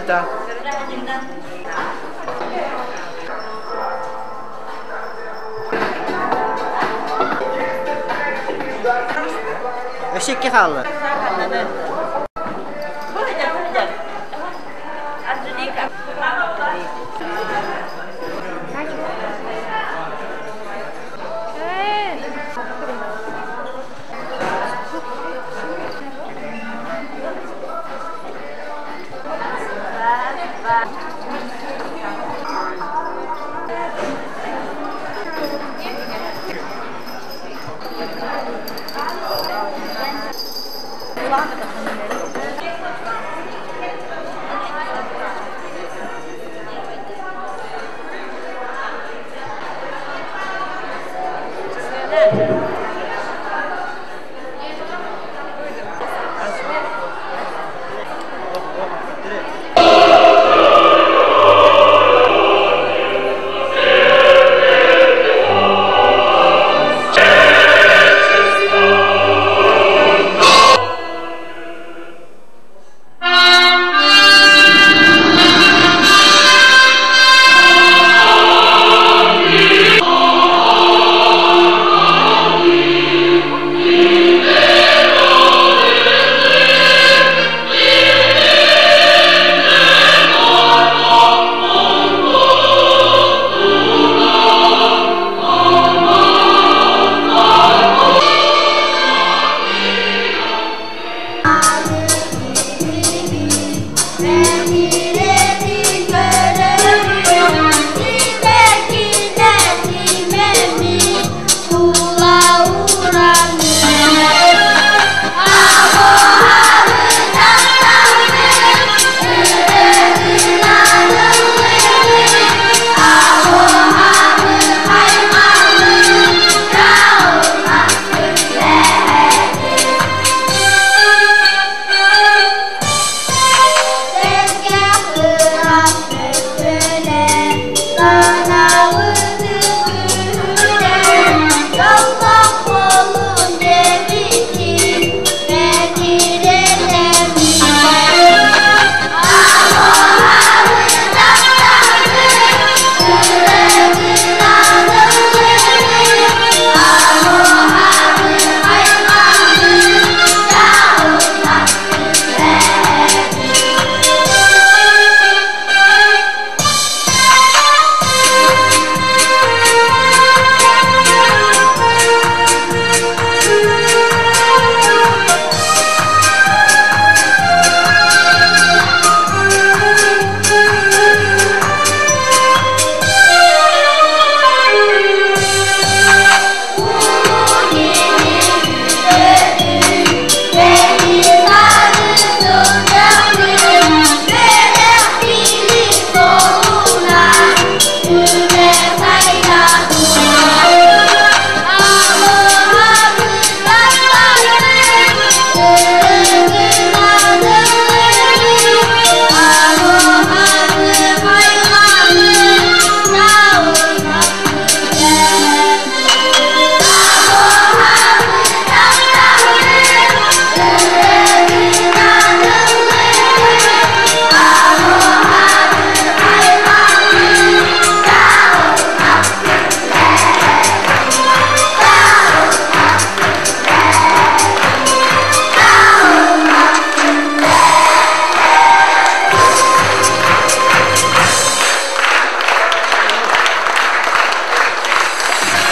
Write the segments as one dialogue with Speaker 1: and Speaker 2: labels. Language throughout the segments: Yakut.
Speaker 1: ыыппыта.
Speaker 2: Өссө икки хаалла.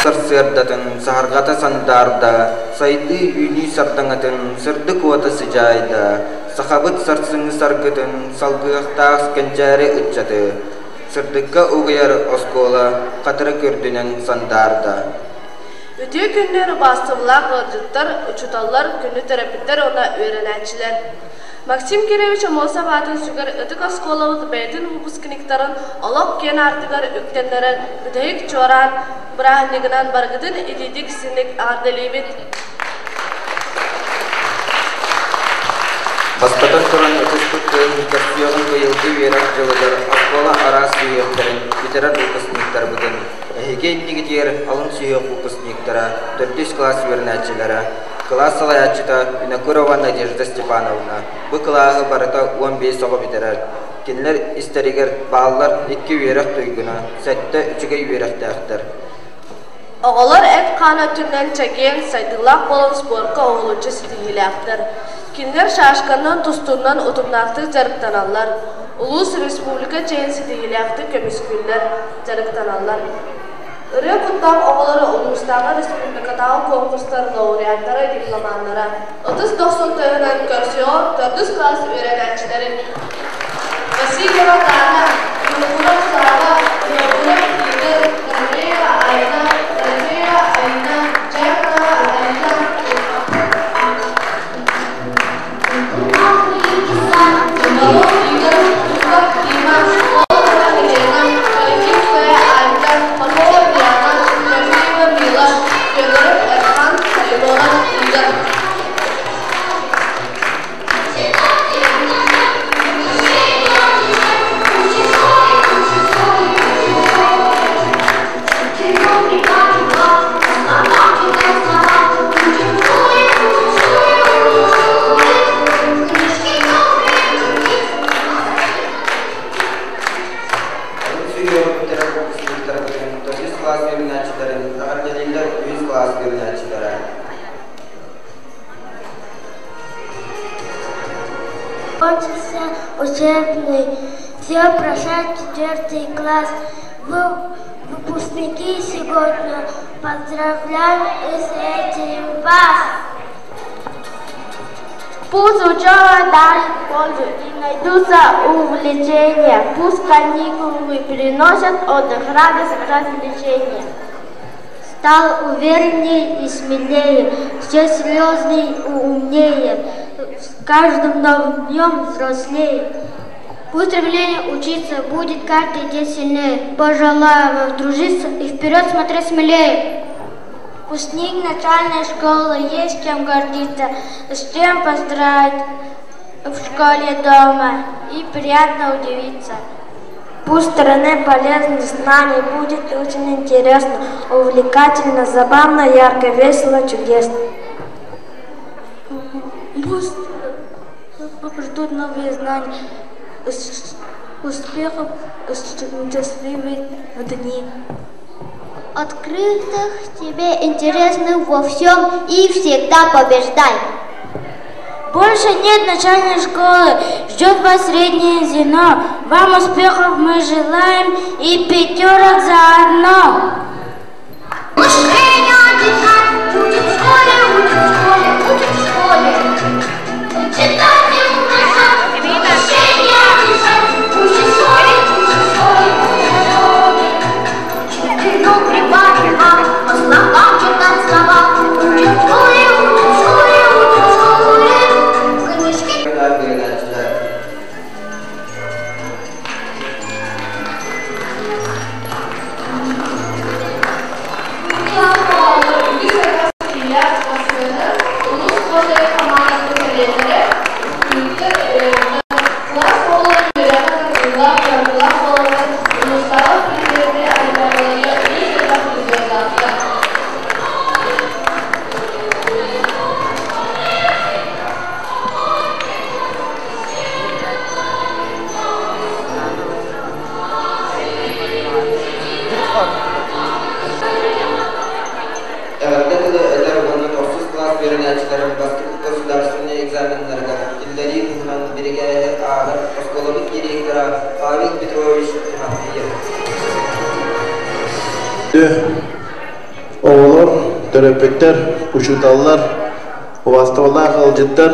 Speaker 3: Сарсыардатын саһарҕата сандаарда, сайдыы-үүнүү сардаҥатын сырдык уота сыдьаайда, сахабыт сарсыҥҥы саргытын салгыахтаах кэнчээри ыччаты сырдыкка угуйар оскуола хатырык үрдүнэн сандаарда.
Speaker 4: Үтүө күннэр убаастабыллаах ыалдьыттар, учууталлар, күндү төрөппүттэр уонна үөрэнээччилэр! Максим Кирович Аммосов аатын сүгэр ытык оскуолабыт бэйэтин выпускниктарын олох киэн аартыгар үктэннэрэн бүтэһик чуораан бырааһынньыгынан барыгытын итиитик-истиҥник эҕэрдэлиибит!
Speaker 3: Бастатан туран ытыспыт тыаһын көрсүөҕүн быйылгы үөрэх дьылыгар оскуола араас сүһүөхтэрин бүтэрэр выпускниктарбытын, эһиги иннигитигэр алын сүһүөх выпускниктара, төрдүс кылаас үөрэнээччилэрэ, кылаас салайааччыта Винокурова Надежда Степановна бу кылааһы барыта 15 оҕо бүтэрэр. Кинилэр истэригэр бааллар икки үөрэх туйгуна, сэттэ үчүгэй үөрэхтээхтэр.
Speaker 4: Оҕолор эт-хаан өттүнэн чэгиэн, сайдыылаах буолан спорка уһулуччу ситиһиилээхтэр. Кинилэр шашканан, тустуунан утумнаахтык дьарыктаналлар, улуус, республика чэйин ситиһиилээхтик көмүскүүллэр, дьарыктаналлар. Ырыа куттаах оҕолору улуустааҕы республикатааҕы конкурстар лауреаттара, дипломаннара ытыс дохсун тыаһынан көрсүөҕүҥ төрдүс кылаас үөрэнээччилэрин Васильева Дана, Винокуров Слава, Винокуров Игорь, Дорофеева Айна, Дорофеева Айна, Чайкова Алиса. Малов Игорь, Жуков Дима, Волкова Елена, Полетинская Алька, Попова Диана, Тимофеева Мила, Федоров Эрхан, Харитонов Игорь.
Speaker 3: Алын сүһүөҕү бүтэрэр выпускниктарбытын төрдүс кылаас үөрэнээччилэрин эҕэрдэлииллэр үһүс кылаас үөрэнээччилэрэ.
Speaker 1: Кончился учебный, все прошел четвертый класс. Вы, выпускники, сегодня поздравляем с этим вас!
Speaker 2: Пусть учеба дарит пользу и найдутся увлечения. Пусть каникулы приносят отдых, радость, развлечения.
Speaker 1: Стал увереннее и смелее, все серьезнее и умнее, с каждым новым днем взрослее. Пусть стремление учиться будет каждый день сильнее. Пожелаю вам дружиться и вперед смотреть смелее. Выпускник начальной школы есть чем гордиться, с чем поздравить в школе дома и приятно удивиться.
Speaker 2: Пусть стране полезных знаний будет очень интересно, увлекательно, забавно, ярко, весело, чудесно.
Speaker 1: Пусть ждут новые знания, успехов, счастливые дни.
Speaker 5: Открытых тебе интересных во всем и всегда побеждай.
Speaker 2: Больше нет начальной школы, ждет вас среднее звено. Вам успехов мы желаем и пятерок заодно.
Speaker 6: Мышление держать, учит в школе, учит в школе, учит в школе. Читать и умножать, мышление держать, учит в школе, учит в школе, учит в школе. Учителю прибавить по слогам читать слова, учит в школе, учит в школе, учит в школе. Книжки
Speaker 3: Үөрэнээччилэр.
Speaker 4: Үгүс элбэх ситиһиилээх спортсменнар улуус спордун хамаандатын чилиэннэрэ, выпускниктар, кылаас оҕолоро үөрэххэ тардыылаах, дьарыктаах буоланнар улуустааҕы предметнэй олимпиадаларга үгүс элбэх призердаахтар.
Speaker 3: Эҕэрдэ тылы этэр уонна тохсус кылаас үөрэнээччилэрин бастакы государственнай экзаменнарыгар киллэрии туһунан биригээһи ааҕар оскуолабыт директора Павел Петрович Тимофеев.
Speaker 7: Оҕолор, төрөппүттэр, учууталлар, убаастабыллаах ыалдьыттар,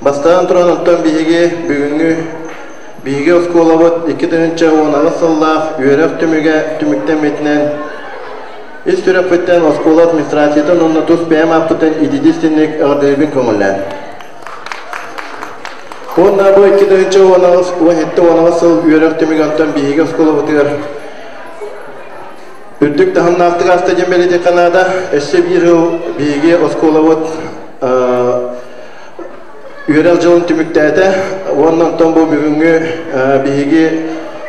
Speaker 7: бастаан туран оттон биһиги бүгүҥҥү биһиги оскуолабыт 2018 сыллаах үөрэх түмүгэ түмүктэммитинэн ис сүрэхпиттэн оскуола администрациятын уонна тус бэйэм ааппыттан ититии истинник эҕэрдэлиибин көҥүллээн. Уонна бу 2018 сыл үөрэх түмүгэ онтон биһиги оскуолабытыгар үрдүк таһымнаахтык ааста диэн бэлиэтиэххэ наада. Өссө биир сыл биһиги оскуолабыт үөрэх дьылын түмүктээтэ. Уонна онтон бу бүгүҥҥү биһиги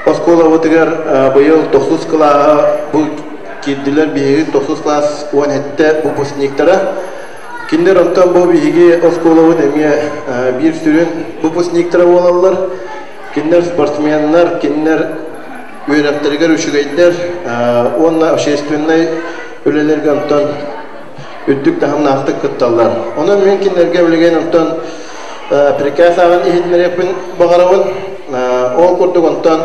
Speaker 7: оскуолабытыгар быйыл тохсус кылааһа бу киирдилэр биһиги тохсус класс 17 выпускниктара. Кинилэр онтон бу биһиги оскуолабыт эмиэ биир сүрүн выпускниктара буолаллар. Кинилэр спортсменнар, кинилэр үөрэхтэригэр үчүгэйдэр уонна общественнай үлэлэргэ онтон үрдүк таһымнаахтык кытталлар. Онон мин кинилэргэ билигин онтон приказ ааҕан иһитиннэриэхпин баҕарабын. Ол курдук онтон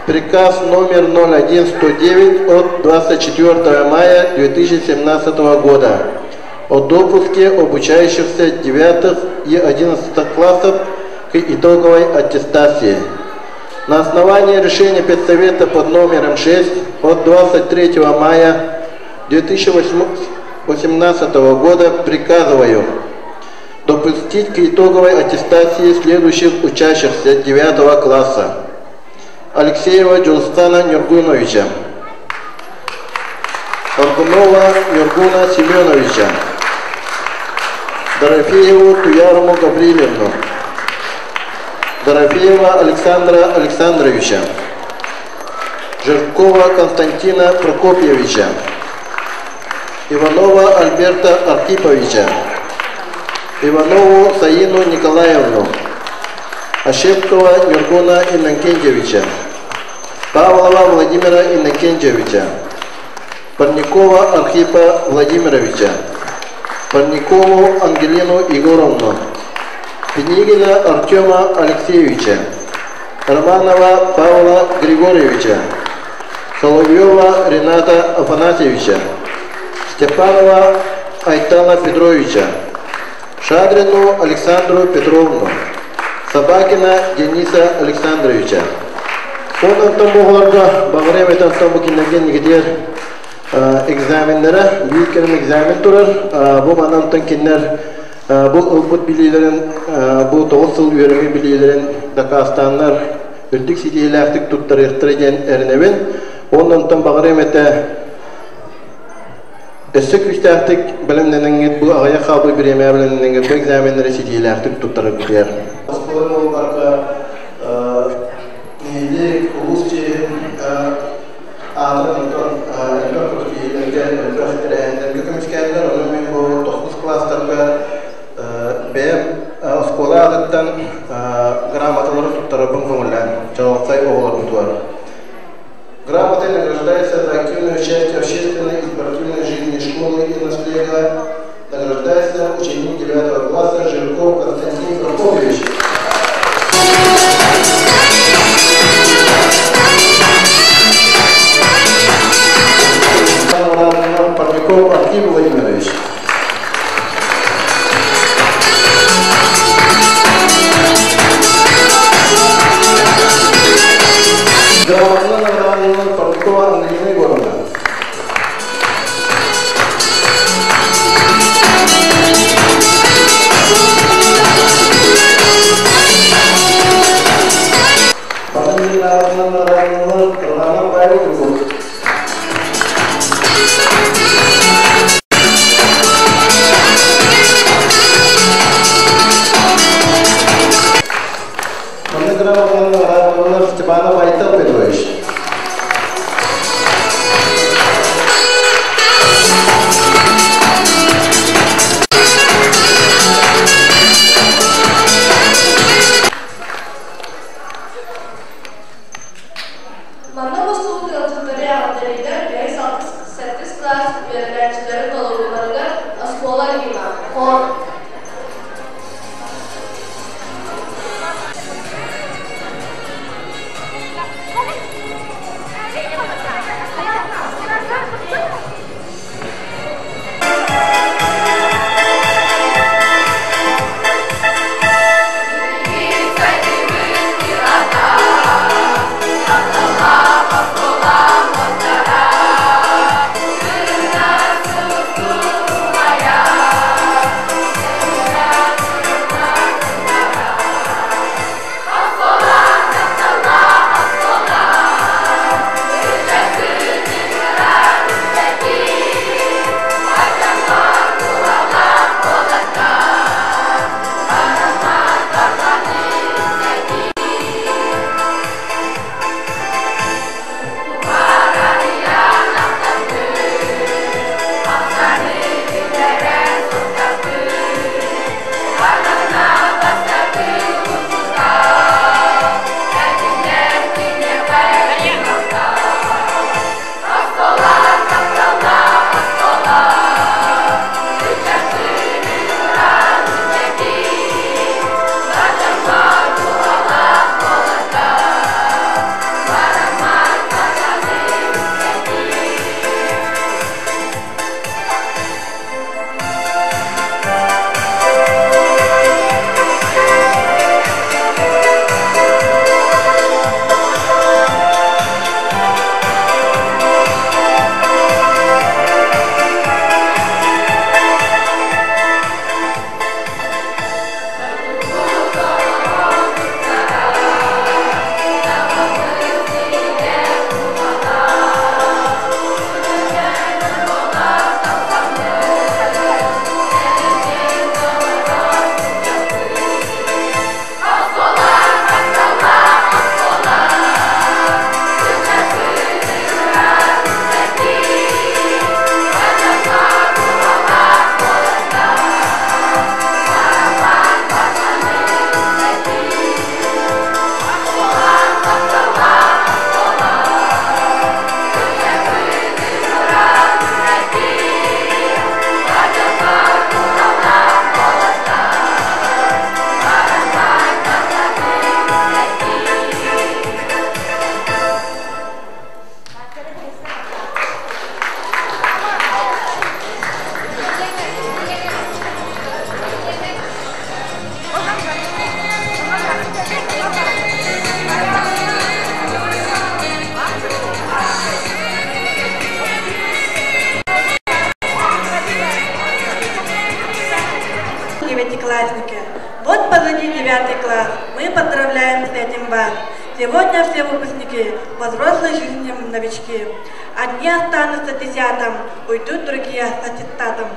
Speaker 7: приказ номер 01109 от 24 мая 2017 года о допуске обучающихся 9 и 11 классов к итоговой аттестации. На основании решения Педсовета под номером 6 от 23 мая 2018 года приказываю допустить к итоговой аттестации следующих учащихся 9 класса. Алексеева Джулстана Нюргуновича, Аргунова Нюргуна Семеновича, Дорофееву Туярму Гаврилевну, Дорофеева Александра Александровича, Жиркова Константина Прокопьевича, Иванова Альберта Архиповича, Иванову Саину Николаевну, Ощепкова Нюргуна Иннокентьевича, Павлова Владимира Иннокентьевича, Парникова Архипа Владимировича, Парникову Ангелину Егоровну, Пенигина Артема Алексеевича, Романова Павла Григорьевича, Соловьева Рената Афанасьевича, Степанова Айтана Петровича, Шадрину Александру Петровну, Собакина Дениса Александровича. Онон оҕолорго баҕарыам этэ онтон бу кинилэргэ нигитигэр экзаменнара биир кэлим экзамен турар. Бу манан онтон кинилэр бу ылбыт билиилэрин бу 9 сыл үөрэммит билиилэрин дакаастааннар үрдүк ситиһиилээхтик туттарыахтара диэн эрэнэбин. Онон онтон баҕарыам этэ өссө күүстээхтик бэлэмнэнэҥҥит бу аҕыйах хаалбыт бириэмэҕэ бэлэмнэнэҥҥит бу экзаменнары ситиһиилээхтик туттараргытыгар. Оскуола буолбакка нэһилиэк улуус чиэһин аатын онтон элбэх күрэхтэһиилэргэ, элбэх тэрээһиннэргэ көмүскээннэр, онон мин бу тохсус кылаастарга бэйэм оскуола аатыттан грамоталары туттарарбын көҥүллээн чаҕылхай оҕолорбутугар. Грамотой награждается за активное участие в общественной и спортивной жизни школы и наследия. Награждается ученик 9 класса Жирков Константин Прокопьевич. Парников Архип Владимирович. Грамотно награждена Парникова Ангелина Егоровна. Награждена Романов Павел Григорьевич. Манна грамотно награждена Степанов Айтал Петрович.
Speaker 4: Манна мустубут ыалдьыттары эҕэрдэлииллэр бэһис, алтыс, сэттис кылаас үөрэнээччилэрин толорууларыгар оскуола гимна, хор.
Speaker 8: Девятиклассники! Вот позади девятый класс. Мы поздравляем с этим вас. Сегодня все выпускники, во взрослой жизни новички. Одни останутся десятым, уйдут другие с аттестатом.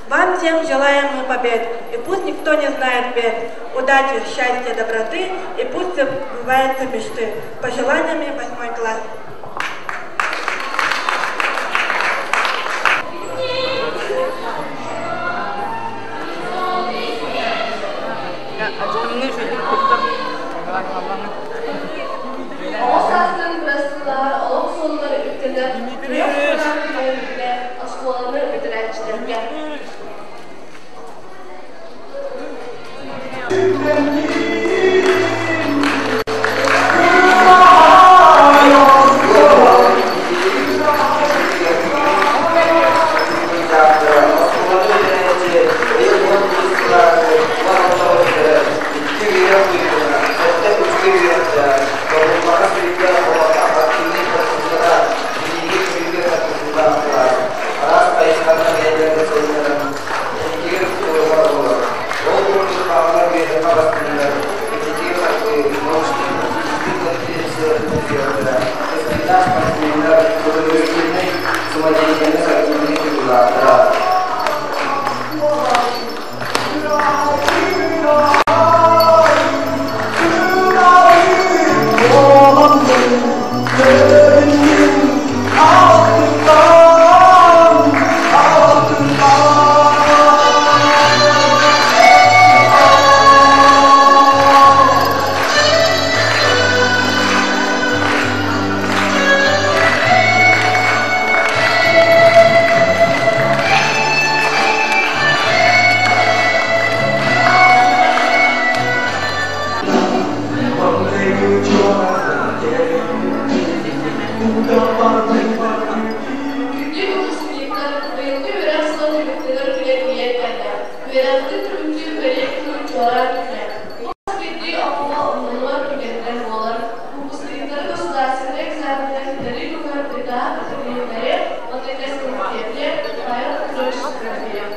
Speaker 8: Вам всем желаем мы побед, и пусть никто не знает бед. Удачи, счастья, доброты, и пусть сбываются мечты. Пожеланиями восьмой класс.
Speaker 4: Оҕо саастарын бырастыылаһар олох суолугар үктэнэр күрэх күрэхтэһиитэ оскуоланы бүтэрээччилэргэ.
Speaker 3: Самодеятельность активных регулятора.
Speaker 4: Күндү выпускниктар, быйылгы үөрэх сыла түмүктэнэр күнэ тиийэн кэллэ. Үөрэхпитин түмүктүүр бэлиэ күн чуораан күнэ. Бу хас биирдии оҕоҕо умнуллубат түгэнинэн буолар. Выпускниктары государственнай экзаменнар ситэри туһунан приказ бэтэрээннэри уонна кэс-кэмитиэтэ Павел Петрович Тимофеев.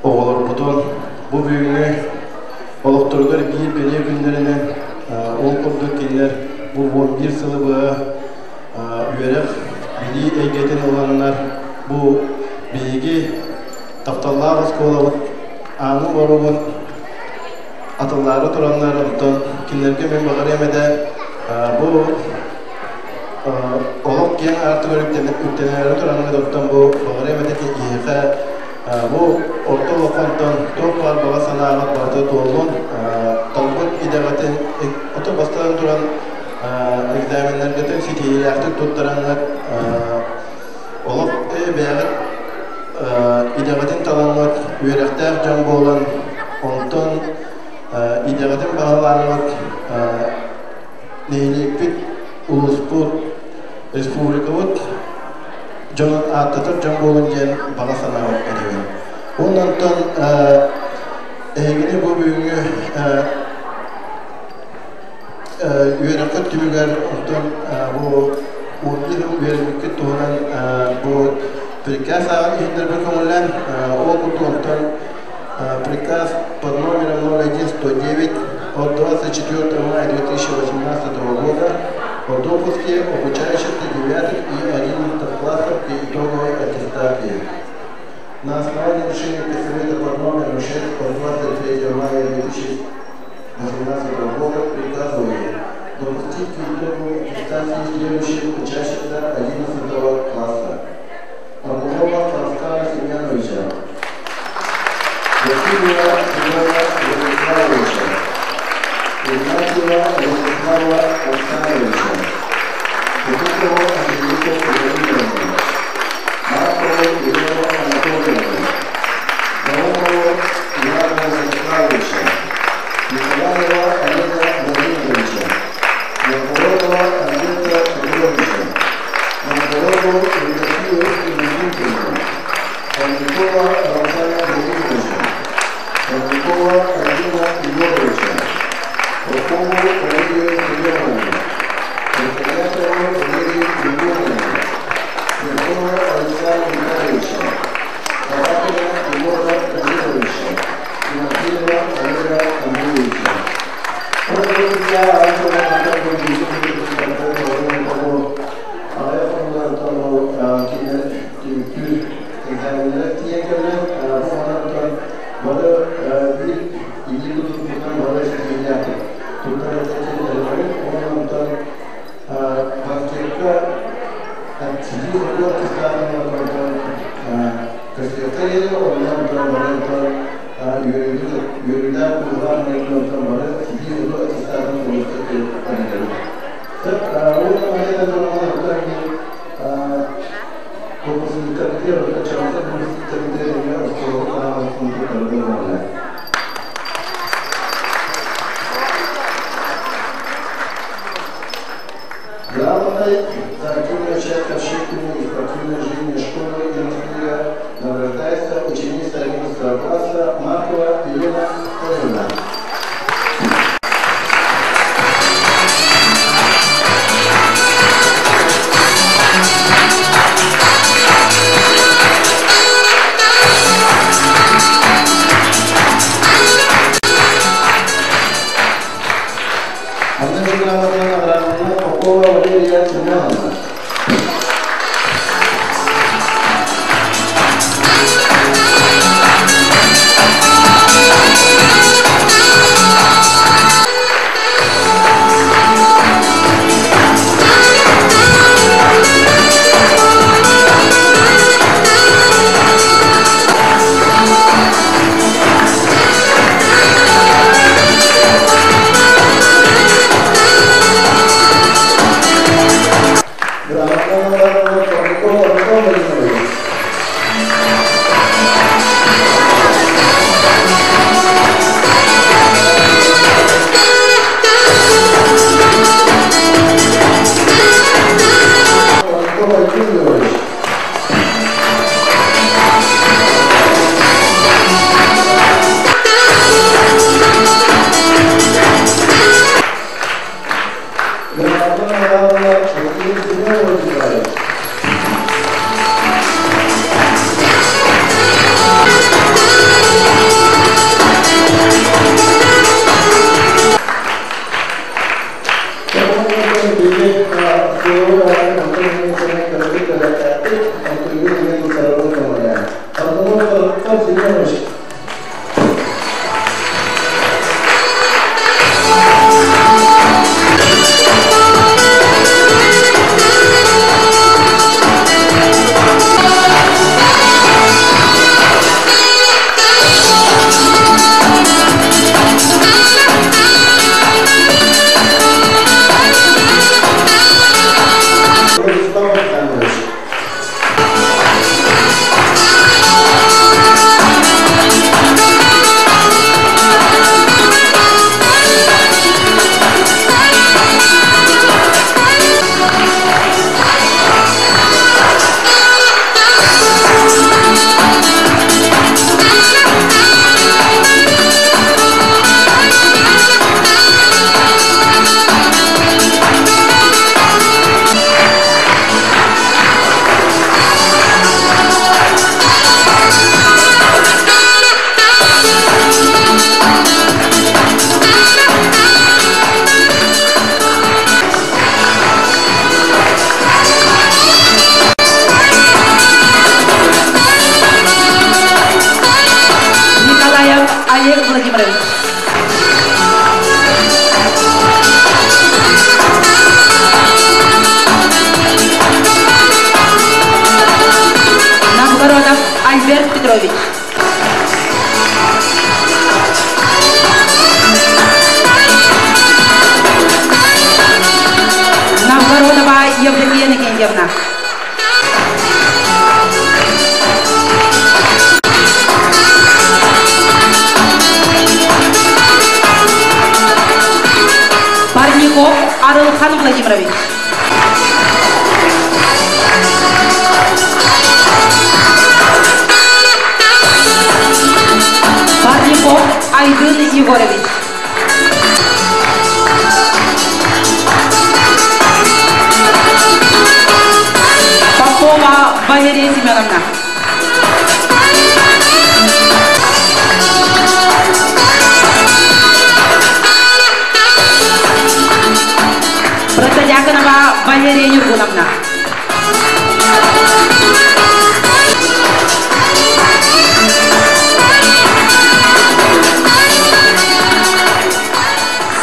Speaker 7: Оҕолорбутун бу бүгүҥҥү олохторугар биир бэлиэ күннэринэн, ол курдук кинилэр бу 11 сылы быһа үөрэх, билии эйгэтин ыланнар, бу биһиги тапталлаах оскуолабыт аанын боругун атыллаары тураннар, онтон кинилэргэ мин баҕарыам этэ бу олох киэҥ аартыгар үктэнээри тураҥҥыт, оттон бу баҕарыам этэ киһиэхэ бу орто олоххонтон туох баар баҕа санааҕыт барыта туоллун, талбыт идэҕитин ото бастатан туран экзаменнаргытын ситиһиилээхтик туттараҥҥыт, олох бэйэҕит идэҕитин талаҥҥыт, үөрэхтээх дьон буолан, онтон идэҕитин баһылааҥҥыт, нэһилиэкпит, улууспут, республикабыт дьонун ааттатар дьон буолун диэн баҕа санаабын этэбин. Уонна онтон эһигини бу бүгүҥҥү үөрэххит түмүгэр онтон бу 11 сыл үөрэммиккит туһунан бу приказ ааҕан иһиннэрбэр көҥүллээн. Ол курдук онтон приказ под номером 01109 от 24 мая 2018 года о допуске обучающихся 9 и 11 классов к итоговой аттестации. На основании решения Совета под номером 6 от 23 мая 2018 года приказываю допустить к итоговой аттестации следующих учащихся 11 класса. Аргунова Паскала Семеновича, Васильева Семена Владиславовича, Игнатьева Владислава Александровича, Кутукова Анжелику Владимировну, Маркову Елену Анатольевну, Наумову Ивана Владиславовича, Николаева Олега Владимировича, Новгородова Альберта Петровича, Новгородову Евдокию Евгеньевну, Павлюкова Рамзана Владимировича, Павлюкова Альбина Егоровича, Попову Валерию Семеновну, Верхоянцеву Валерию. За активное участие в общественной и спортивной жизни школы и монастыря награждается ученица 11 класса Маркова Елена Федоровна. Маннык грамотанан наҕараадаланна Попова Валерия Семеновна. Грамотанан наҕараадаланна Кобяков Антон Владимирович. Антон Владимирович. Грамотанан наҕараадаланна Василий Семенович Николаевич. Семенович. Владислав Александрович.
Speaker 9: Николаев Олег Владимирович. Новгородов Альберт Петрович. Новгородова Евдокия Никентьевна. Парников Арылхан Владимирович. Парников Айдын Егорович. Попова Валерия Семеновна. Протодьяконова Валерия Нюргуновна.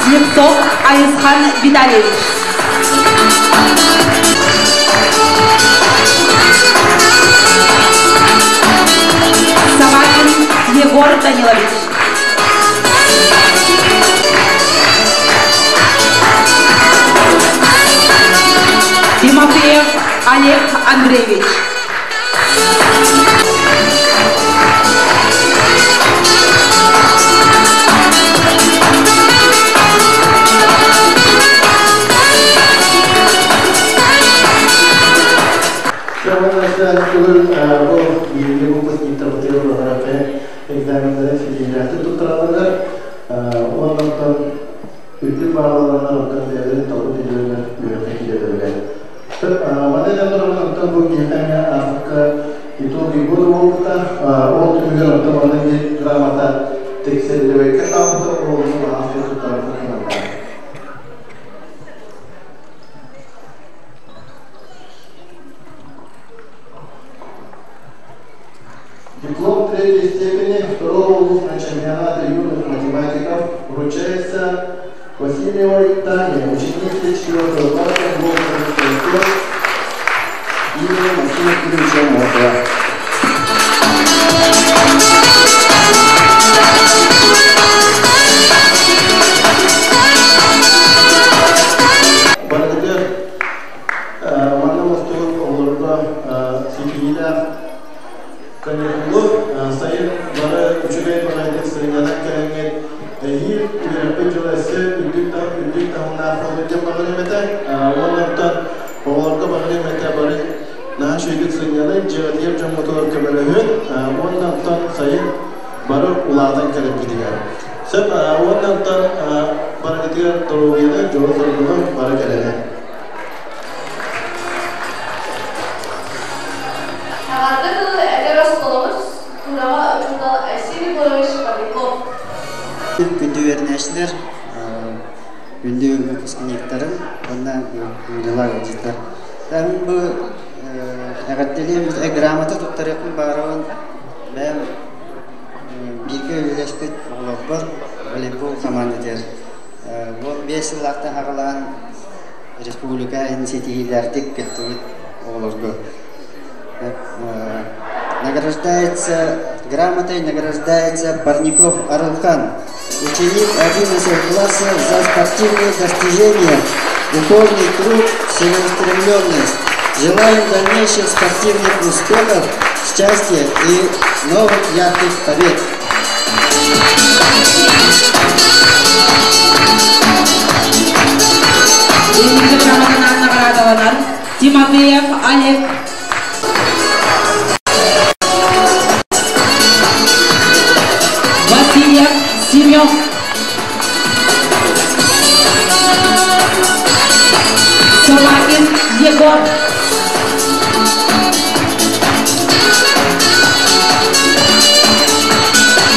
Speaker 9: Слепцов Айысхан Витальевич. Собакин Егор Данилович. Тимофеев Олег Андреевич.
Speaker 7: Төгүл бу бииргэ выпускниктарбытыгар баҕараппын экзаменнары ситиһиилээхтик туттаралларыгар уонна оттон үрдүк баалларынан оттон бэйэлэрин талбыт идэлэринэн үөрэххэ киирэллэригэр. Маны этэн туран оттон бу киһиэхэ эмиэ ааспыкка итоги года буолбута. Ол түмүгэр оттон манна биир грамота тиксэриллибэккэ хаалбыта, ол ону ааспыт туттарарга кыһаллар. Диплом третьей степени второго областного чемпионата юных математиков вручается Васильевой Тане, ученице 4 класса города имени Максима Кировича Мохова. Барыгытыгар манна мустубут оҕолорго ситиһиилээх каникулу, сайын бары үчүгэй баҕайытык сынньанан кэлэҥҥит эһиил үөрэппит дьыл өссө үрдүк үрдүк таһымнаах буолуо диэн баҕарыам этэ. Уонна оттон оҕолорго баҕарыам этэ бары наһаа үчүгэйдик сынньанын, дьиэҕитигэр дьоммутугар көмөлөһүн уонна оттон сайын бары улаатан кэлэргитигэр. Сөп уонна оттон барыгытыгар доруобуйаны, дьолу-соргуну бары кэлэни.
Speaker 4: Эҕэрдэ тылы эдэр оскуолабыт тураҕа учуутал Айсен Егорович Павликов.
Speaker 10: Күндү үөрэнээччилэр, күндү выпускниктарым уонна дьыла ыалдьыттар. Бу эҕэрдэлиэм грамота туттарыахпын баҕарабын. Бэйэм бииргэ үлэлэспит оҕолорбор волейбол хамаандатыгар бу 5 сыллаахтан аҕалаан республика ситиһиилээхтик кыттыбыт оҕолорго награждается грамотой награждается Парников Арылхан, ученик 11 класса за спортивные достижения, упорный труд, целеустремленность. Желаем дальнейших спортивных успехов, счастья и новых ярких побед.
Speaker 9: Наградаланар Тимофеев Олег. Васильев Семен. Собакин Егор.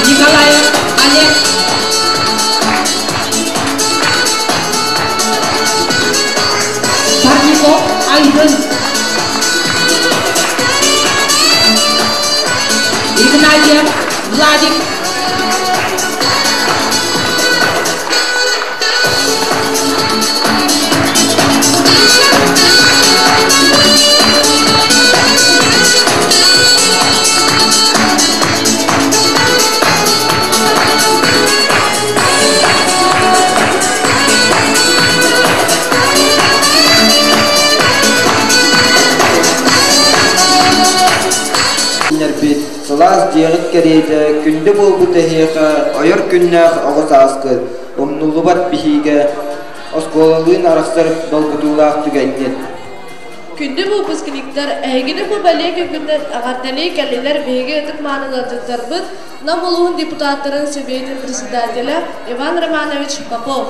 Speaker 9: Николаев Олег. Парников Айдын. Игнатьев Владик.
Speaker 3: Сылаас дьиэҕит кэриэтэ күндү буолбут эһиэхэ ойор күннээх оҕо сааскыт, умнуллубат биһигэ, оскуолалыын арахсар долгутуулаах түгэҥҥит.
Speaker 4: Күндү выпускниктар, эһигини бу бэлиэ күҥҥүтүнэн эҕэрдэлии кэллилэр биһиги ытык мааны ыалдьыттарбыт, Нам улууһун депутаттарын Сэбиэтин председателэ Иван Романович Попов.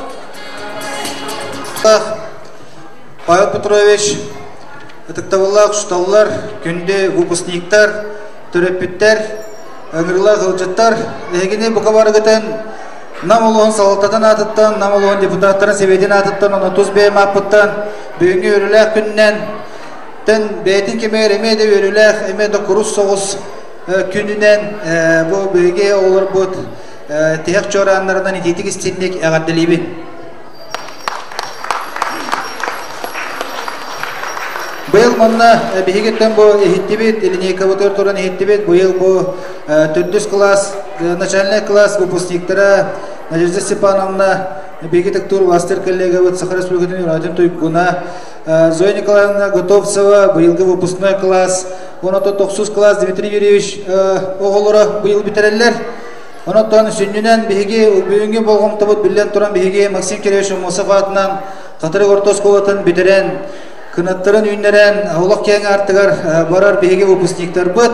Speaker 11: Павел Петрович, ытыктабыллаах учууталлар, күндү выпускниктар, төрөппүттэр, ыҥырыылаах ыалдьыттар, эһигини бука барыгытын Нам улууһун салалтатын аатыттан, Нам улууһун депутаттарын Сэбиэтин аатыттан, онно тус бэйэм ааппыттан бүгүҥҥү үөрүүлээх күнүнэн тэн бэйэтин кэмигэр эмиэ да үөрүүлээх, эмиэ да курус соҕус күнүнэн бу биһиги оҕолорбут тиһэх чуорааннарынан итиитик истинник эҕэрдэлиибин. Быйыл манна биһигиттэн бу иһиттибит, линейкабытыгар туран иһиттибит. Быйыл бу төрдүс класс, начальный класс выпускниктара Надежда Степановна, биһиги тыктуур мастер коллегабыт Саха Республикатын Юратын Туйгуна, Зоя Николаевна Готовцева, быйылгы выпускной класс, оното тохсус класс Дмитрий Юрьевич оҕолоро быйыл бүтэрэллэр. Онон сүнньүнэн биһиги бүгүҥҥү болҕомтобут биллэн туран биһиги Максим Кириллович Аммосов аатынан Хатырык орто оскуолатын бүтэрэн Кынаттарын үүннэрэн олох киэҥ аартыгар барар биһиги выпускниктарбыт.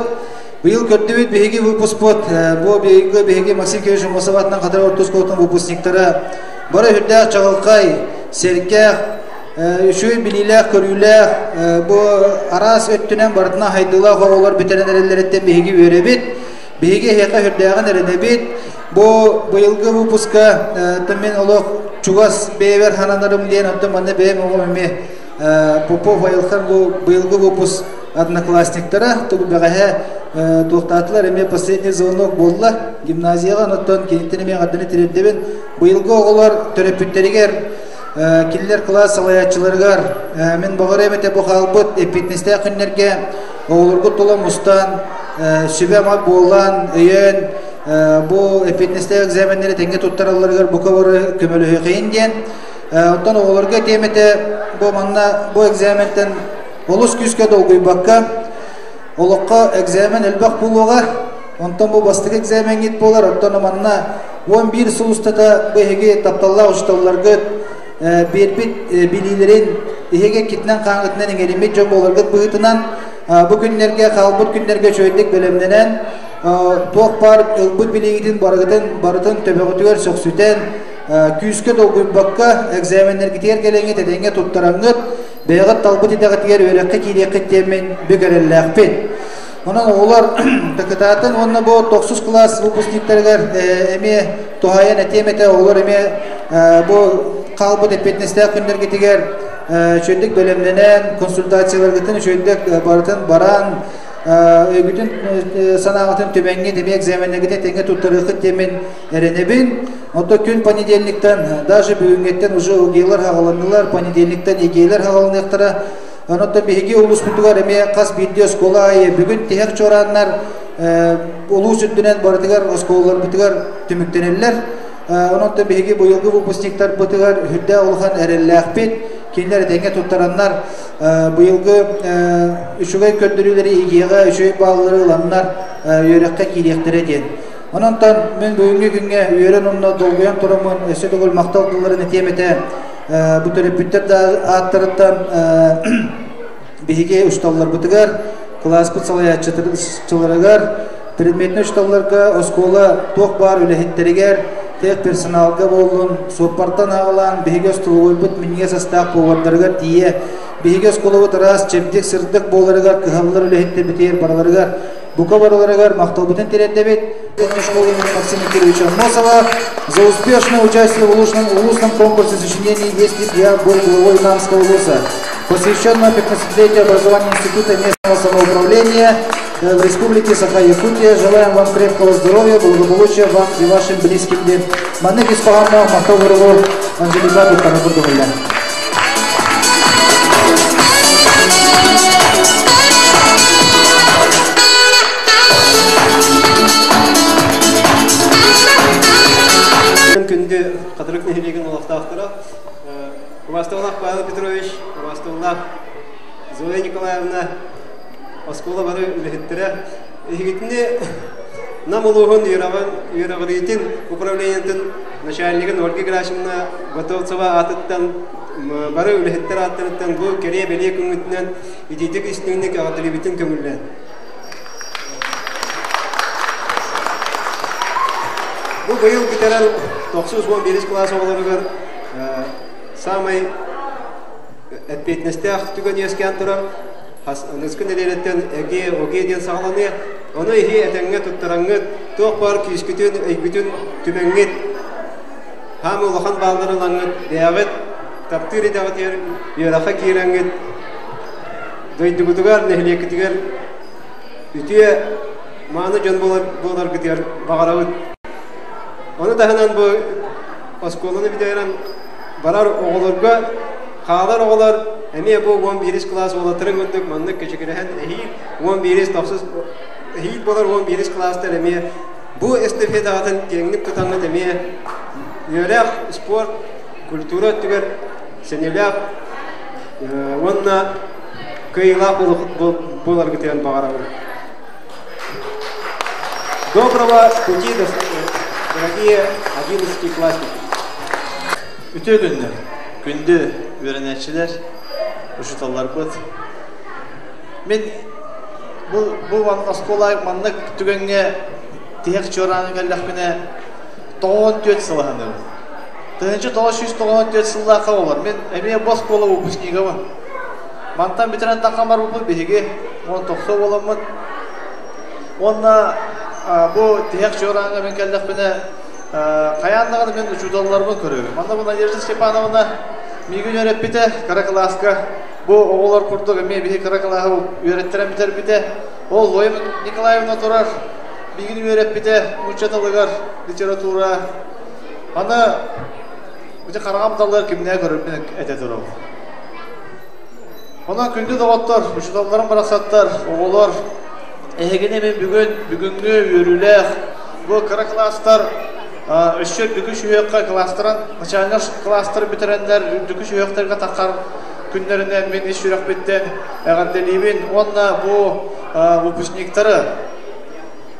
Speaker 11: Быйыл көрдүбүт биһиги выпускпут бу биһиги биһиги Максим Кириллович Аммосов аатынан Хатырык орто оскуолатын выпускниктара бары үрдээх чаҕылхай, сэргэх, үчүгэй билиилээх-көрүүлээх, бу араас өттүнэн барытынан хайдыылаах оҕолор бүтэрэн эрэллэриттэн биһиги үөрэбит. Биһиги эһиэхэ үрдээҕин эрэнэбит. Бу быйылгы выпуска мин олох чугас бэйэбэр хананарым диэн, оттон манна бэйэм оҕом эмиэ Попов Айылхан бу быйылгы выпуск одноклассниктара тугу бэҕэһээ туохтаатылар эмиэ последний звонок буолла гимназияҕа, оттон киниттэн эмиэ эҕэрдэни тириэрдэбин. Быйылгы оҕолор төрөппүттэригэр, кинилэр кылаас салайааччыларыгар мин баҕарыам этэ бу хаалбыт эппиэтинэстээх күннэргэ оҕолоргут тула мустан, сүбэ-ама буолан, өйөөн, бу эппиэтинэстээх экзаменнэри тэҥҥэ туттаралларыгар бука бары көмөлөһүөхэйин диэн. Оттон оҕолорго этиэм этэ, бу манна бу экзаментэн олус күүскэ долгуйбакка, олоххо экзамен элбэх буолуоҕа, онтон бу бастакы экзамеҥҥит буолар, оттон манна 11 сыл устата бу эһиги тапталлаах учууталларгыт биэрбит билиилэрин эһиги китинэн-хааҥҥытынан иҥэриммит дьон буоларгыт быһыытынан, бу күннэргэ, хаалбыт күннэргэ үчүгэйдик бэлэмнэнэн, туох баар ылбыт билиигитин барыгытын барытын төбөҕүтүгэр сөхсүтэн, күүскэ долгуйбакка экзаменнэргитигэр кэлэҥҥит этэҥҥэ туттараҥҥыт, бэйэҕит талбыт идэҕитигэр үөрэххэ киириэххит диэммин бүк эрэллээхпин. Онон оҕолор кытаатын уонна бу тохсус кылаас выпускниктарыгар эмиэ туһаайан этиэм этэ, оҕолор эмиэ бу хаалбыт эппиэтинэстээх күннэргитигэр үчүгэйдик бэлэмнэнэн, консультацияларгытын үчүгэйдик барытын баран, өйгүтүн санааҕытын түмэҥҥит эмиэ экзаменнэргитин тэҥҥэ туттарыаххыт диэммин эрэнэбин. Оттон күн понедельниктан, даже бүгүҥҥэттэн уже ОГЭлар хаҕаланнылар, понедельниктан ЕГЭлэр хаҕаланыахтара. Онон биһиги улууспутугар эмиэ хас биирдии оскуола аайы бүгүн тиһэх чуорааннар улуус үрдүнэн барытыгар оскуолаларбытыгар түмүктэнэллэр. Онон биһиги быйылгы выпускниктарбытыгар үрдээх улахан эрэллээхпит. Кинилэр этэҥҥэ туттараннар быйылгы үчүгэй көрдөрүүлэри ЕГЭҕэ үчүгэй бааллары ыланнар үөрэххэ киириэхтэрэ диэн. Онон мин бүгүҥҥү күҥҥэ үөрэн уонна долгуйан тураммын өссө төгүл махтал тылларын этиэм этэ. Бу төрөппүттэр да ааттарыттан биһиги учууталларбытыгар, кылааспыт салайааччыларыгар, предметнэй учууталларга, оскуола туох баар үлэһиттэригэр, тех персоналга буоллун, суоппартан аҕалаан биһиги остолобуойбут минньигэс астаах повардарыгар тиийэ, биһиги оскуолабыт ыраас, чэбдик, сырдык буоларыгар кыһаллар үлэһиттэрбитигэр барыларыгар бука барыларыгар махталбытын тириэрдэбит. Школы имени Максима Кировича Аммосова за успешное участие в улусном, улусном конкурсе сочинений «Если б я был главой Намского улуса», посвященного 15-летию образования Института местного самоуправления в Республике Саха-Якутия. Желаем вам крепкого здоровья, благополучия вам и вашим близким. Маннык ис хоһоонноох махтал суругу Анжелика туттарар курдук.
Speaker 12: Күндү Хатырык нэһилиэгин олохтоохторо, Убаастабылаах Павел Петрович, убаастабылаах Зоя Николаевна, оскуола бары үлэһиттэрэ, эһигитини Нам улууһун үөрэҕириитин управлениетын начальнигын Ольга Герасимовна Готовцева аатыттан бары үлэһиттэр ааттарыттан бу кэрэ бэлиэ күҥҥүтүнэн итиитик истиҥник эҕэрдэлиибитин көҥүллээн. Бу быйыл бүтэрэр 91 кылаас оҕолоругар саамай эппиэтинэстээх түгэн үөскээн турар. Аныгыскы нэдиэлэттэн ЭГЭ, ОГЭ диэн саҕаланыа. Ону иһи этэҥҥэ туттараҥҥыт, туох баар күүскүтүн, өйгүтүн түмэҥҥит, хаамы улахан бааллары ылаҥҥыт, бэйэҕит таптыыр идэҕитигэр үөрэххэ киирэҥҥит, дойдугутугар, нэһилиэккитигэр үтүө мааны дьон буоларгытыгар баҕарабыт. Ону таһынан бу оскуоланы бүтэрэн барар оҕолорго хаалар оҕолор эмиэ бу 11 кылаас уолаттарын курдук маннык кэчигирэһэн эһиил 11 тохсус эһиил буолар 11 кылаастар эмиэ бу эстафетаҕытын киэҥник тутаҥҥыт эмиэ үөрэх, спорт, культура өттүгэр сэниэлээх уонна кыайыылаах буоларгытыгар баҕарабын. Доброго пути, дорогие одиннадцатиклассники!
Speaker 13: Үтүө күннэр, күндү үөрэнээччилэр!
Speaker 11: Учууталларбыт. Мин бу бу оскуола маннык түгэҥҥэ тиһэх чуорааны кэллэхпинэ 94 сылаһаныбын. 1994 сыллаахха олор. Мин эмиэ бу оскуола выпускнигабын. Мантан бүтэрэн таххан барбыппыт биһиги 19 буоламмыт. Уонна бу тиһэх чуорааҥҥа мин кэллэхпинэ хайаан даҕаны мин учууталларбын көрөбүн. Манна бу Надежда Степановна миигин үөрэппитэ кыра кылааска. Бу оҕолор курдук эмиэ биһи кыра кылааһы үөрэттэрэн бүтэрбитэ. Ол Зоя Николаевна турар миигин үөрэппитэ нуучча тылыгар литература. Аны ити хараҕам далыгар кимнээх көрөрбүн этэ турабын. Онон күндү доҕоттор, учууталларым барахсаттар, оҕолор, эһигини мин бүгүн бүгүҥҥү үөрүүлээх бу кыра кылаастар өссө үрдүкү сүһүөххэ кылаастарын начальнай кылаастары бүтэрэннэр үрдүкү сүһүөхтэргэ таххар күннэринэн мин ис сүрэхпиттэн эҕэрдэлиибин уонна бу выпускниктары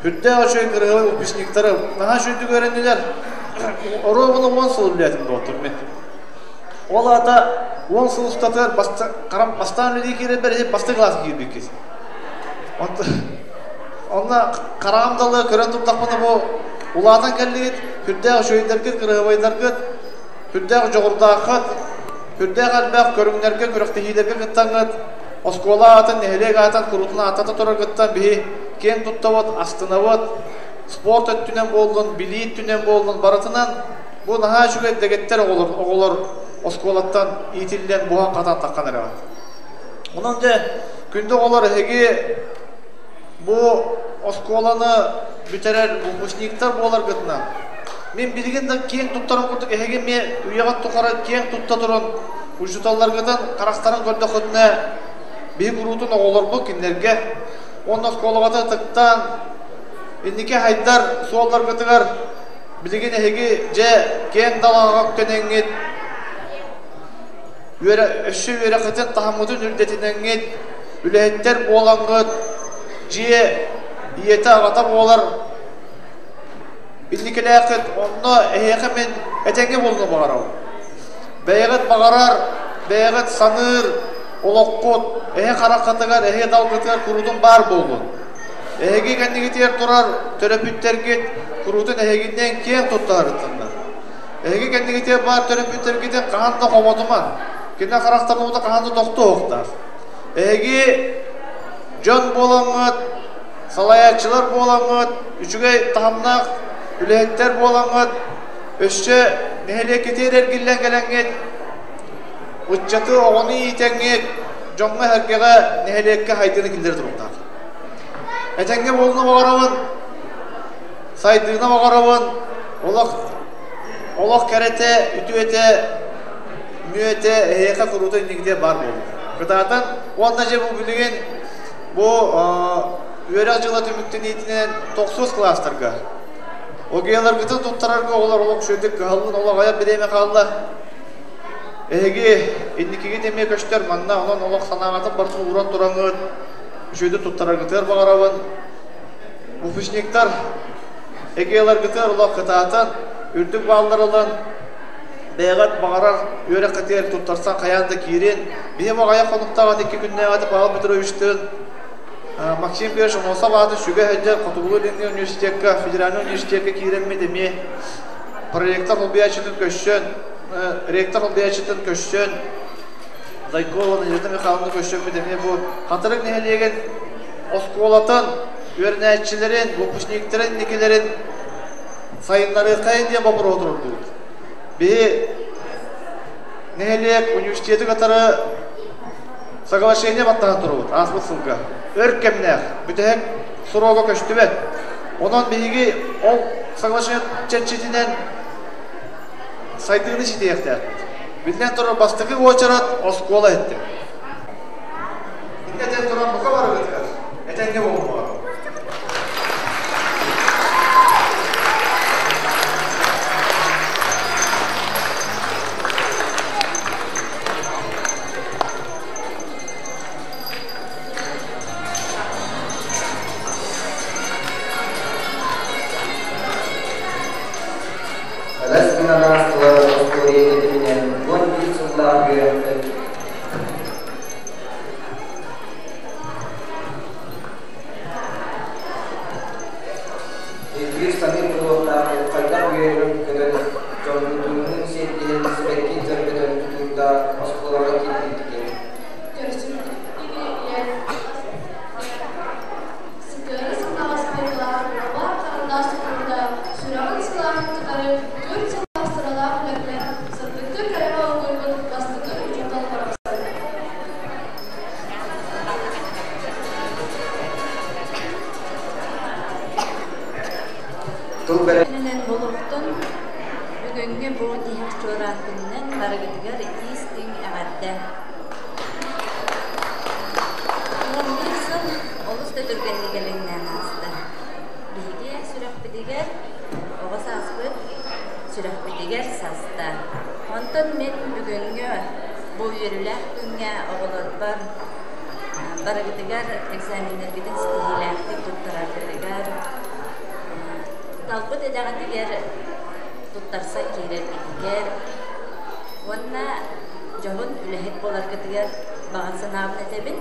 Speaker 11: үрдээх үчүгэй кырыһылай выпускниктары наһаа үчүгэйдик үөрэннилэр оруобуна 10 сыл үлэлээтим доҕоттор мин. Ол аата 10 сыл устатыгар бастаан үлэлии киирэрбэр иһин бастакы кылааска киирбиккит. Онно хараҕым далыга көрөн турдахпына бу улаатан кэллигит, сүрдээх үчүгэйдэргит, кырыһыбайдаргыт, сүрдээх дьоҕурдааххыт, сүрдээх элбэх көрүҥнэргэ, күрэхтэһиилэргэ кыттаҥҥыт, оскуола аатын, нэһилиэк аатын куруутун ааттата тураргыттан биһи киэн туттабыт, астынабыт, спорт өттүнэн буоллун, билии өттүнэн буоллун, барытынан бу наһаа үчүгэй дэгиттэр оҕолор, оҕолор оскуолаттан иитиллэн буһан-хатан таххан эрэҕит. Онон дьэ, күндү оҕолор, эһиги бу оскуоланы бүтэрэр выпускниктар буоларгытынан, мин билигин да киэҥ туттарым курдук эһиги эмиэ үйэҕит тухары киэҥ тутта туран учууталларгытын харахтарын көрдөххүтүнэ биһи куруутун оҕолорбут кинилэргэ уонна оскуолаҕыта ытыктаан инники хайдар суолларгытыгар билигин эһиги дьэ киэҥ далаҕа үктэнэҥҥит үөрэ өссө үөрэххитин таһыммытын үрдэтинэҥҥит үлэһиттэр буолаҥҥыт дьиэ ийэтэ аҕата буолар инникилээххит онно эһиэхэ мин этэҥҥэ буолуну баҕарабын бэйэҕит баҕарар бэйэҕит саныыр олоххут эһи хараххытыгар эһи далгытыгар куруутун баар буоллун эһиги кэннигитигэр турар төрөппүттэргит куруутун эһигиннэн киэн туттарыттыннар Эһиги кэннигитигэр баар төрөппүттэргитин хаһан да хомотумаҥ. Кини харахтарын уута хаһан да тохтуохтаах. Эһиги дьон буолаҥҥыт, салайааччылар буолаҥҥыт, үчүгэй таһымнаах үлэһиттэр буолаҥҥыт, өссө нэһилиэккитигэр эргиллэн кэлэҥҥит, ыччаты, оҕону иитэҥҥит, дьоҥҥо-сэргэҕэ нэһилиэккэ хайдыыны киллэрэ туруохтаах. Этэҥҥэ буолууну баҕарабын, сайдыыны баҕарабын, олох олох кэрэтэ, үтүөтэ, мүөтэ эһиэхэ куруута инникитэ баар буолуо. Кытаатан уонна дьэ бу билигин бу үөрэх дьыла түмүктэниитинэн тохсус кылаастарга ОГЭларгытын туттарарга оҕолор олох үчүгэйдик кыһаллын олох айар бириэмэ хаалла. Эһиги инникигит эмиэ көстөр манна онон олох санааҕытын барытын ууран тураҥҥыт үчүгэйдик туттараргытыгар баҕарабын. Выпускниктар ЭГЭларгытыгар олох кытаатан, үрдүк бааллар ылан, бэйэҕит баҕарар үөрэххитигэр туттарсан хайаан да киирин. Биһи аҕыйах хонуктааҕыт икки күннээҕитэ Павел Петровичтыын Максим Петрович Аммосов аатын сүгэ сылдьар Хотугулуу-Илиҥҥи университекка, федеральнай университекка киирэммит эмиэ проректор солбуйааччытын көрсөн, ректор солбуйааччытын көрсөн, Зайкова Надежда Михайловна көрсөммүт эмиэ бу Хатырык нэһилиэгин оскуолатын үөрэнээччилэрин, выпускниктарын инникилэрин сайыннарыаххайын диэн боппуруоһу туруордубут. Биһи нэһилиэк университеты кытары соглашение баттаһан турабыт ааспыт сылга. Өр кэмнээх, бүтэһик срога көстүбэт. Онон биһиги ол соглашение чэрчитинэн сайдыыны ситиһиэхтээхпит. Биллэн турар, бастакы уочарат оскуола иһиттэ. Иннэ этэн туран бука барыгытыгар этэҥҥэ буолуоҕа.
Speaker 3: Элэс гынан аастылар остуоруйа тэтиминэн 11 сыллаах үөрэхтэн.
Speaker 13: Күнүнэн буолуохтун бүгүҥҥү бу тиһэх чуораан күнүнэн барыгытыгар итии-истиҥ эҕэрдэ. 11 сыл олус да түргэнник элэҥнээн ааста. Биһиги сүрэхпитигэр оҕо сааспыт сүрэхпитигэр саста. Онтон мин бүгүҥҥү бу үөрүүлээх күҥҥэ оҕолорбор барыгытыгар экзаменнаргытын ситиһиилээхтик туттараргытыгар, талбыт идэҕитигэр туттарсан киирэргитигэр уонна дьоһун үлэһит буоларгытыгар баҕа санаабын этэбин.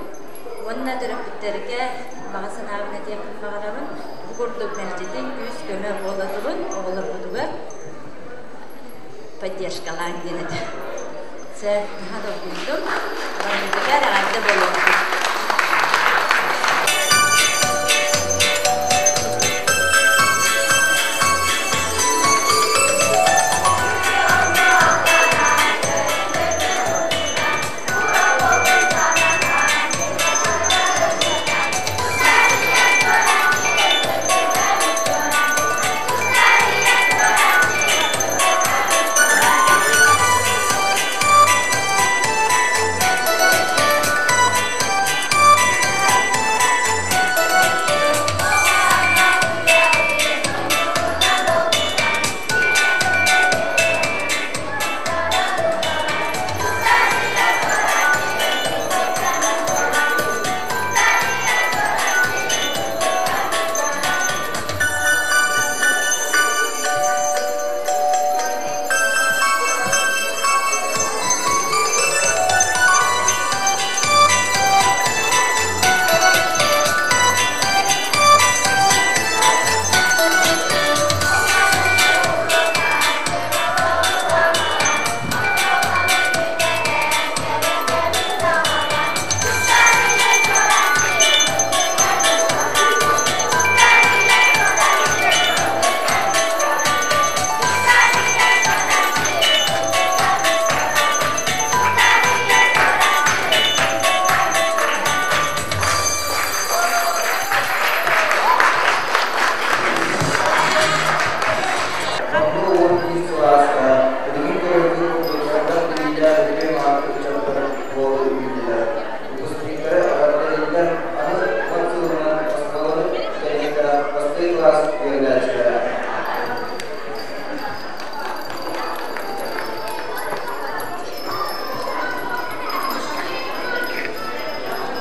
Speaker 13: Уонна төрөппүттэргэ баҕа санаабын этиэхпин баҕарабын. Бу курдук мэлдьитин күүс-көмө буола турун оҕолорбутугар поддержкалааҥ диэн этэ. Сэ, наһаа долгуйдум. Барыгытыгар эҕэрдэ буолуохтун.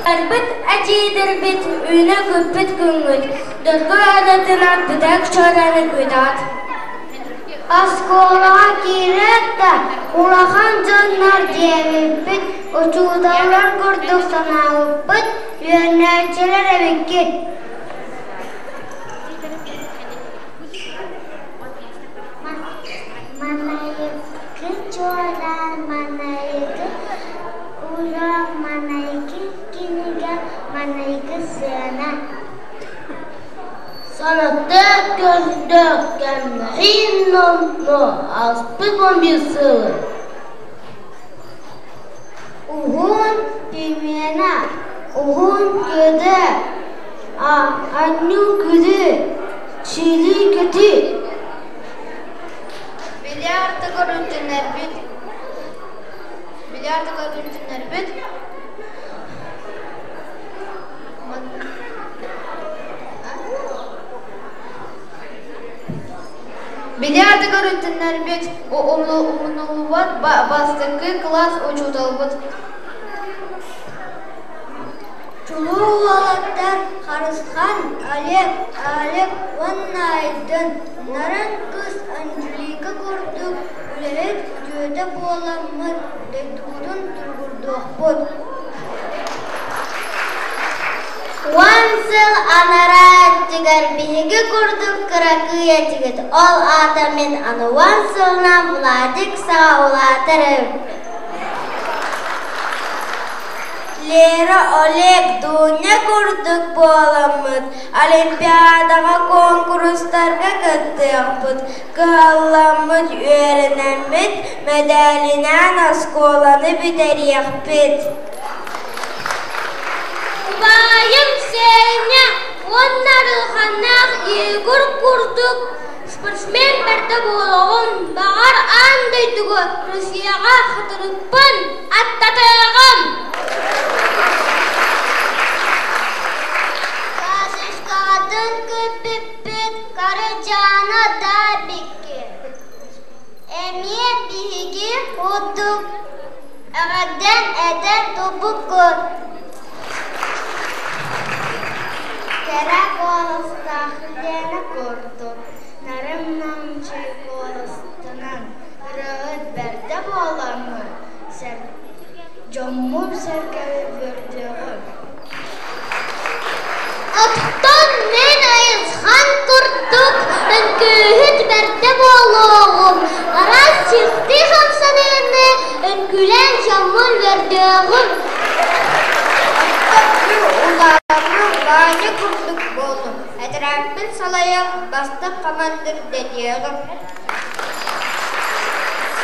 Speaker 2: Арбыт эдьиийдэрбит үүнэ күппүт күҥҥүт, доргуй адатынан бүтэк чуораны күүтэҕит.
Speaker 1: Оскуолаҕа киирээт да, улахан дьоннор диэбиппит, учууталлар курдук санаабыппыт, үөрэнээччилэр эбиккит. Манайыкы чуораан, манайыкы уруок, манайыкы кинигэ, манайыкы сыана.
Speaker 2: Санатык көрдөх кэмнэрин номнуо ааспыт 11 сылы.
Speaker 1: Уһун перемена, уһун күдэ, анньуу күдү, чили күтү.
Speaker 5: Бильярдыгар үтүнэрбит, бильярдыгар үтүнэрбит Бильярдыгар үтүнэрбит умнуллубат бастакы кылаас учууталбыт.
Speaker 1: Чулуу уолаттар Харысхан, Олег, Алек уонна Айдын, нарын кыыс Анжелика курдук үлэһит үтүөтэ буоламмыт дойдубутун туругурдуохпут.
Speaker 2: Уон сыл анараа өттүгэр биһиги курдук кыракый этигит, ол аата мин аны уон сылынан Владик саҕа улаатар эбиппин. Лера, Олег, Дуня курдук буоламмыт, Олимпиадаҕа куонкурустарга кыттыахпыт, кыһалламмыт үөрэнэммит, мэдээлинээн оскуоланы бүтэриэхпит.
Speaker 1: Убайым Сеня уонна Арылханнаах Егор курдук
Speaker 2: Спортсмен бэрдэ буолуоҕум, баҕар аан дойдуга Россияҕа хатырыкпын аттатыаҕым.
Speaker 5: Карточкаҕытын көрбүппүт Карыдьаана да эбикки. Эмиэ биһиги курдук эҕэрдэн этэн турбуккун. Кэрэ куоластаах Лена курдук нарын-намчы куоластанан ырыаһыт бэрдэ буоламмын, дьоммун-сэргэбин үөрдүөҕүм.
Speaker 2: Оттон мин айысхан курдук үҥкүүһүт бэрдэ буолуоҕум, араас чифти хамсаныыны үҥкүүлээн дьоммун үөрдүөҕүм.
Speaker 5: Оттон мин улаатаммын Ваня курдук буоллум, этэрээппин салайан бастыҥ хамандыыр дэниэҕим.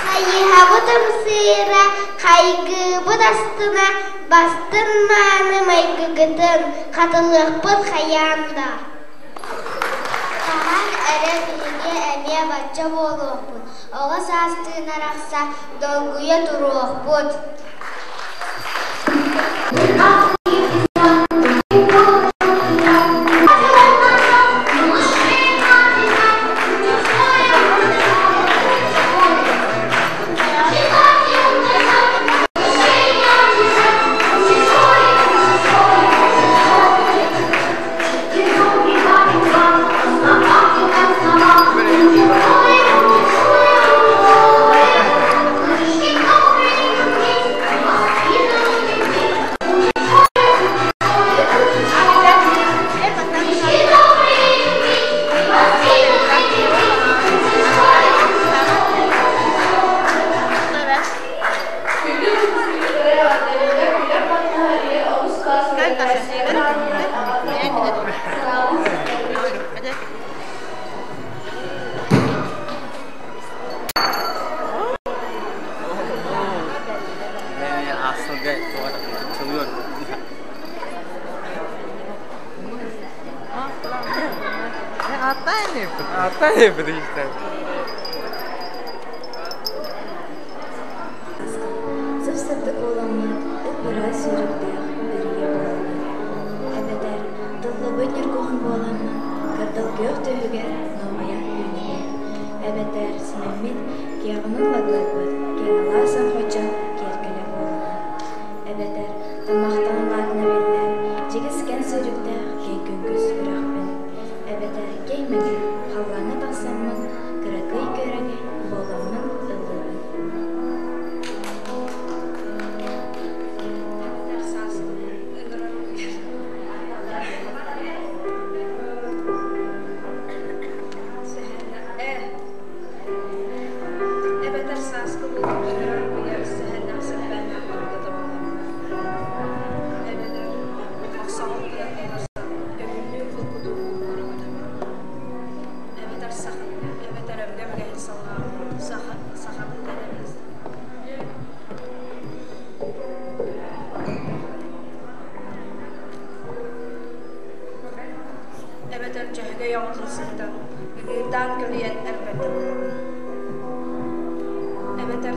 Speaker 2: Хайыһабыт ымсыыра, хайгыыбыт астына, бастыҥ мааны майгыгытын хатылыахпыт хайаан да. Хаһан эрэ биһиги эмиэ бачча буолуохпут, оҕо саастыын арахса, долгуйа туруохпут.
Speaker 4: Күндү выпускниктары эҕэрдэлииллэр күлэр баттаһа ийэ оҕус класс үөрэнээччилэрин аатынан эҕэрдэ хоһоон. Саҥабын ситэрдибит.
Speaker 13: Сып-сырдык буоламмыт, ып-ыраас сүүрүктээх үрүйэ буоламмыт, эбэтэр тыллыбыт ньургуһун буоламмын, кырдал күөх түһүгэр нуоҕайа үүнэбин, эбэтэр симэммит киэҕинэн лагларбыт киэҥалаас оҥхойдьо киэргэлэ буоламмын, эбэтэр таммахтан улаатына биллэр дьигискэн сүүрүктээх киэҥ күҥкүс үрэхпин, эбэтэр киэҥ мэҥэ халлааҥҥа тахсаммын кыракый күөрэгэй буоламмын ыллыыбын.
Speaker 14: Эбэтэр сааскыбын ыҥырар Эбэтэр сааскы бултун ыҥырар уйар сэһэннээх сэппээннээх барыта буолар. Эбэтэр мохсоҕол гынан ыларсан көҥүллүү холкутук көрөҕүтэ. Эбэтэр саха эбэтэр өбүгэм үгэһин салҕаабыт саха сахабын дэнэбин. Эбэтэр дьөһөгөй оҕотун сыһытан, ыҥыырдаан көлүйэн эрбэрдэ буолабын. Эбэтэр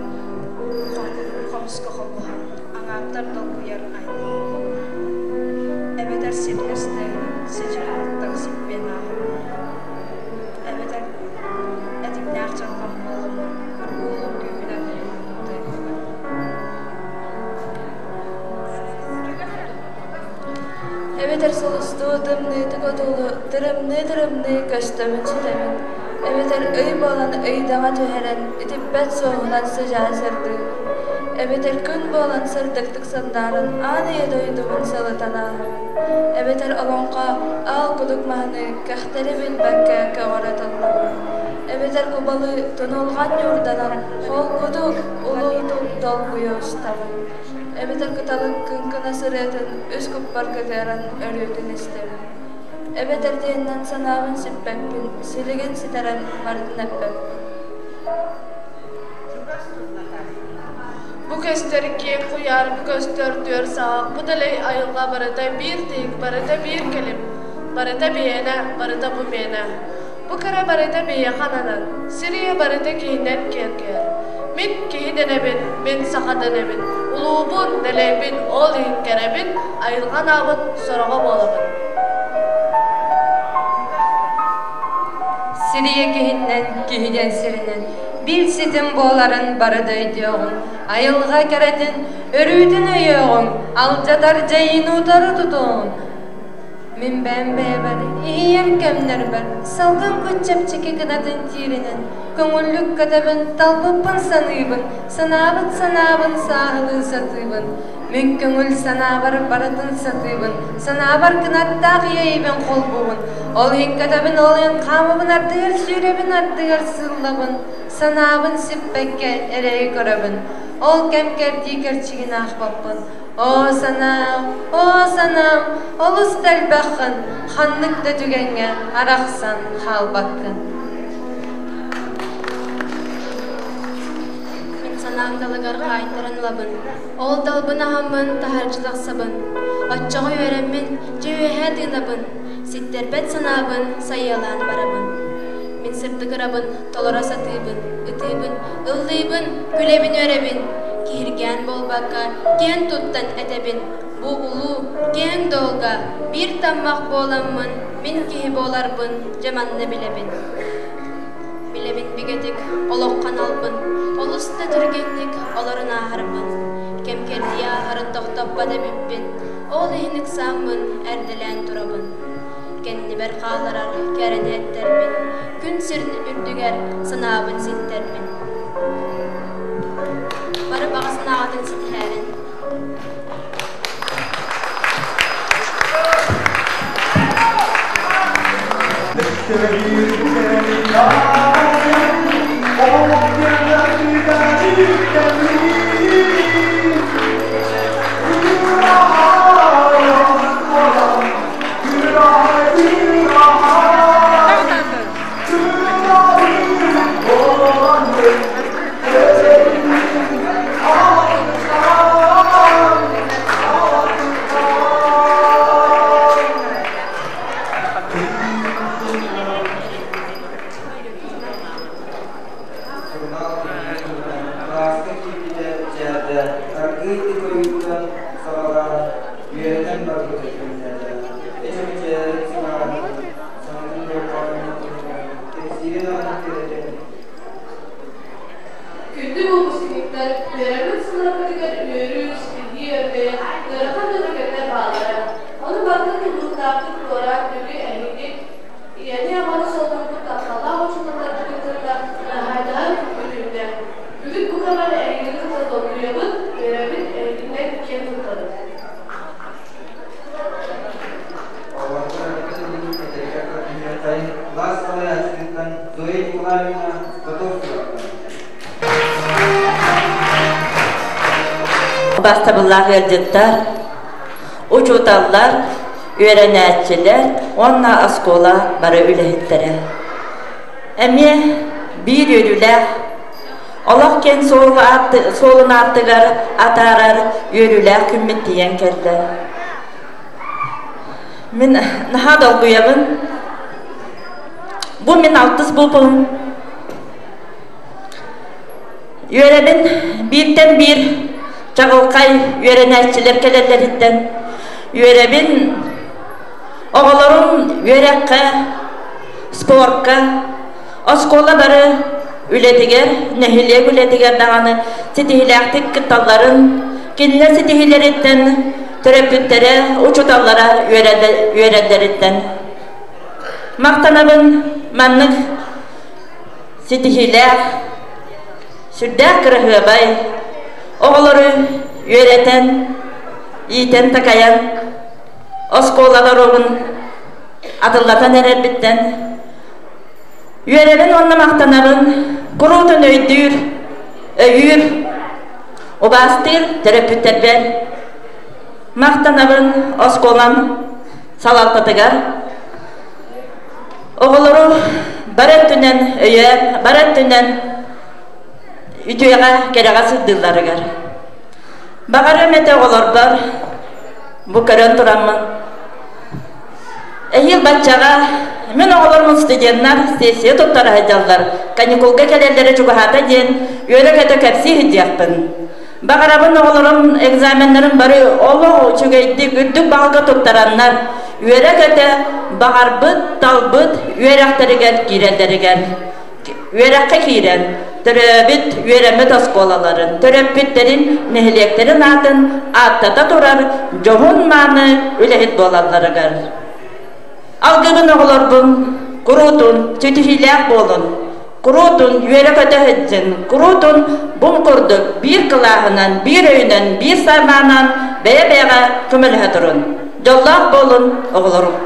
Speaker 14: хоҥкунуур хомуска холбоһон, аҥааттар долгуйар айылҕа Эбэтэр силлэс тыаһынан сидьиҥ сиппиэн ааһабын. Эбэтэр этиҥнээх дьалҕан буоламмын, курбуулук күүһүнэн тыаһыыбын.
Speaker 4: Эбэтэр сулустуу тымныытык одуулуу, тырымныы-тырымныы көстөбүн сүтэбин, эбэтэр ый буолан ыйдаҥа түһэрэн, итиппэт суоһунан сыдьаан сырдыыбын, эбэтэр күн буолан сырдыктык сандааран аан ийэ дойдубун сылытан ааһабын, эбэтэр олоҥхо аал кудук маһыныы кэхтэри билбэккэ көҕөрө тыллабын, эбэтэр кубалыы тунулҕан ньуурданан холкутук, улуутук долгуйа устабын. Эбэтэр кыталык кыҥкынас ырыатын үс куппар кытыаран өрүүтүн истэбин. Эбэтэр диэнинэн санаабын сиппэппин, силигин ситэрэн барытын эппэппин. Бу көстөр киэҥ куйаар, бу көстөр түөр саҕах, бу дэлэй айылҕа барыта биир тиһик, барыта биир кэлим, барыта биһиэнэ, барыта бу миэнэ. Бу кэрэ барыта биһиэхэ ананар, сир ийэ барыта киһинэн киэркэйэр. Мин киһи дэнэбин, мин саха дэнэбин, улуубун, дэлэйбин, ол иһин кэрэбин, айылҕа анаабыт сороҕо буолабын.
Speaker 15: Сир ийэ киһиннэн, киһинэн сиринэн, биир ситим буоларын бары да өйдүөҕүҥ, айылҕа кэрэтин өрүүтүн өйүөҕүҥ, алдьатар дьайыыны утары тутуоҕуҥ. Мин бэйэм бэйэбэр иһийэр кэмнэрбэр салгын кут чэпчэки гынатын тииринэн көҥүллүк көтөбүн, талбыппын саныыбын, санаабыт санаабын сааһылыы сатыыбын. Мин көҥүл санаабар барытын сатыыбын, санаабар кынаттаах иэйибин холбуубун. Ол иһин көтөбүн, ол иһин хаамабын, ардыгар сүүрэбин, ардыгар сыыллабын, санаабын сиппэккэ эрэйи көрөбүн. Ол кэм кэрдии кэрчигин аахпаппын. Оо санаам, оо санаам, олус да элбэххин, ханнык да түгэҥҥэ арахсан хаалбаккын.
Speaker 14: Мин санаам далыгар хаайтаран ылабын, ол далбын аһаммын таһырдьа тахсабын, оччоҕо үөрэммин, дьэ үөһээ тыынабын, ситтэрбэт санаабын сайыалаан барабын. Мин сырдык ырабын толоро сатыыбын, ытыыбын, ыллыыбын, күлэбин-үөрэбин, киһиргээн буолбакка, киэн туттан этэбин, бу улуу, киэҥ долга биир таммах буоламмын, мин киһи буоларбын дьэ манна билэбин. Билэбин бигэтик олоххо аналбын, олус да түргэнник олорон ааһарбын, кэм кэрдии ааһарын тохтоппот эбиппин, ол иһин ыксааммын эрдэлээн турабын. Кэннибэр хаалларар кэрэни эттэрбин, күн сирин үрдүгэр санаабын ситтэрбин. Бары баҕа санааҕытын ситиһээрин.
Speaker 3: Кылааска киирбитэ чээрдэ аргыый тыкойууттан саҕалаан үөрэтэн барбыта күннээтэ. Эчэмичээрин сыҥааһын саҥатын дорҕоонун кэпсиирэ даҕаны кэрэтэ.
Speaker 4: Күндү выпускниктар, үөрэммит сылларбытыгар үөрүү, ситиһии өргөйө, ыарахан да түгэннэр бааллара. Ону барытын тулуурдаахтык туораан бүгүн эһиги ийэни-аҕаны солбуйбут тапталлаах учууталларбытын кытта наһаайдаһан күннэ. Бүгүн бу кэмэр эһигини кытта долгуйабыт, үөрэбит, эһигиннэн киэн туттабыт.
Speaker 3: Кылаас салайааччытыттан Зоя Николаевна Готовцеваттан.
Speaker 16: Убаастабыллаах ыалдьыттар, учууталлар, үөрэнээччилэр уонна оскуола бары үлэһиттэрэ. Эмиэ биир үөрүүлээх олох киэҥ суолун ааттыгар атаарар үөрүүлээх күммүт тиийэн кэллэ. Мин наһаа долгуйабын. Бу мин алтыс буупум. Үөрэбин бииртэн биир чаҕылхай үөрэнээччилэр кэлэллэриттэн үөрэбин оҕолорум үөрэххэ, спорка, оскуола бары үлэтигэр, нэһилиэк үлэтигэр даҕаны ситиһиилээхтик кытталларын, кинилэр ситиһиилэриттэн төрөппүттэрэ, учууталлара үөрэллэриттэн махтанабын маннык ситиһиилээх, сүрдээх кыраһыабай оҕолору үөрэтэн, иитэн-такайан, оскуола боруогун атыллатан эрэрбиттэн үөрэбин уонна махтанабын, куруутун өйдүүр, өйүүр, убаастыыр төрөппүттэрбэр махтанабын оскуолам салалтатыгар Оҕолору бары өттүнэн өйөөн, бары өттүнэн үтүөҕэ, кэрэҕэ сырдыылларыгар. Баҕарыам этэ оҕолорбор бу көрөн тураммын. Эһиил баччаҕа Мин оҕолорум студеннар сессия туттара сылдьаллар, каникулга кэлэллэрэ чугаһаата диэн үөрэ-көтө кэпсии сылдьыахпын. Баҕарабын оҕолорум экзаменнарын бары олох үчүгэйдик үрдүк баалга туттараннар, үөрэ-көтө баҕарбыт, талбыт үөрэхтэригэр киирэллэригэр. Үөрэххэ киирэн, төрөөбүт, үөрэммит оскуолаларын, төрөппүттэрин, нэһилиэктэрин аатын ааттата турар дьоһун-мааны үлэһит буолалларыгар. Алгыбын оҕолорбун куруутун ситиһиилээх буолун, куруутун үөрэ-көтө сылдьын, куруутун бу курдук биир кылааһынан, биир өйүнэн, биир санаанан бэйэ-бэйэҕэ көмөлөһө турун. Дьоллоох буолун оҕолорум!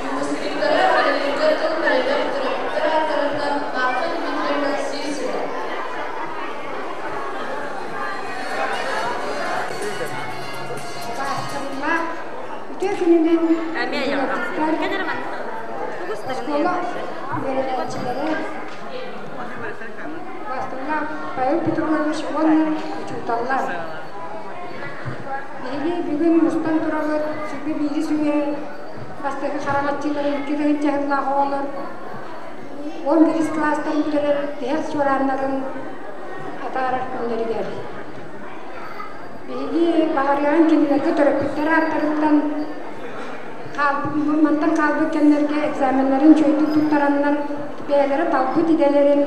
Speaker 4: Выпускниктары үлэлииргэ тыл бэриллэр төрөппүттэр ааттарыттан Марфа Дмитриевна Сивцева.
Speaker 17: Убаастабыллаах үтүө күнүнэн оскуола үөрэнээччилэрэ Убаастабыллаах Павел Петрович уонна учууталлар. Биһиги бүгүн мустан турабыт сүргү биирис үйэ бастакы хараҥаччыларын 2 тыһыынча сыллаах оҕолор 11 кылаастарын бүтэрэр тиһэх чуорааннарын атаарар күннэригэр. Биһиги баҕарыаҕын кинилэргэ төрөппүттэр ааттарыттан мантан хаалбыт кэмнэргэ экзаменнарын үчүгэйдик туттараннар бэйэлэрэ талбыт идэлэрин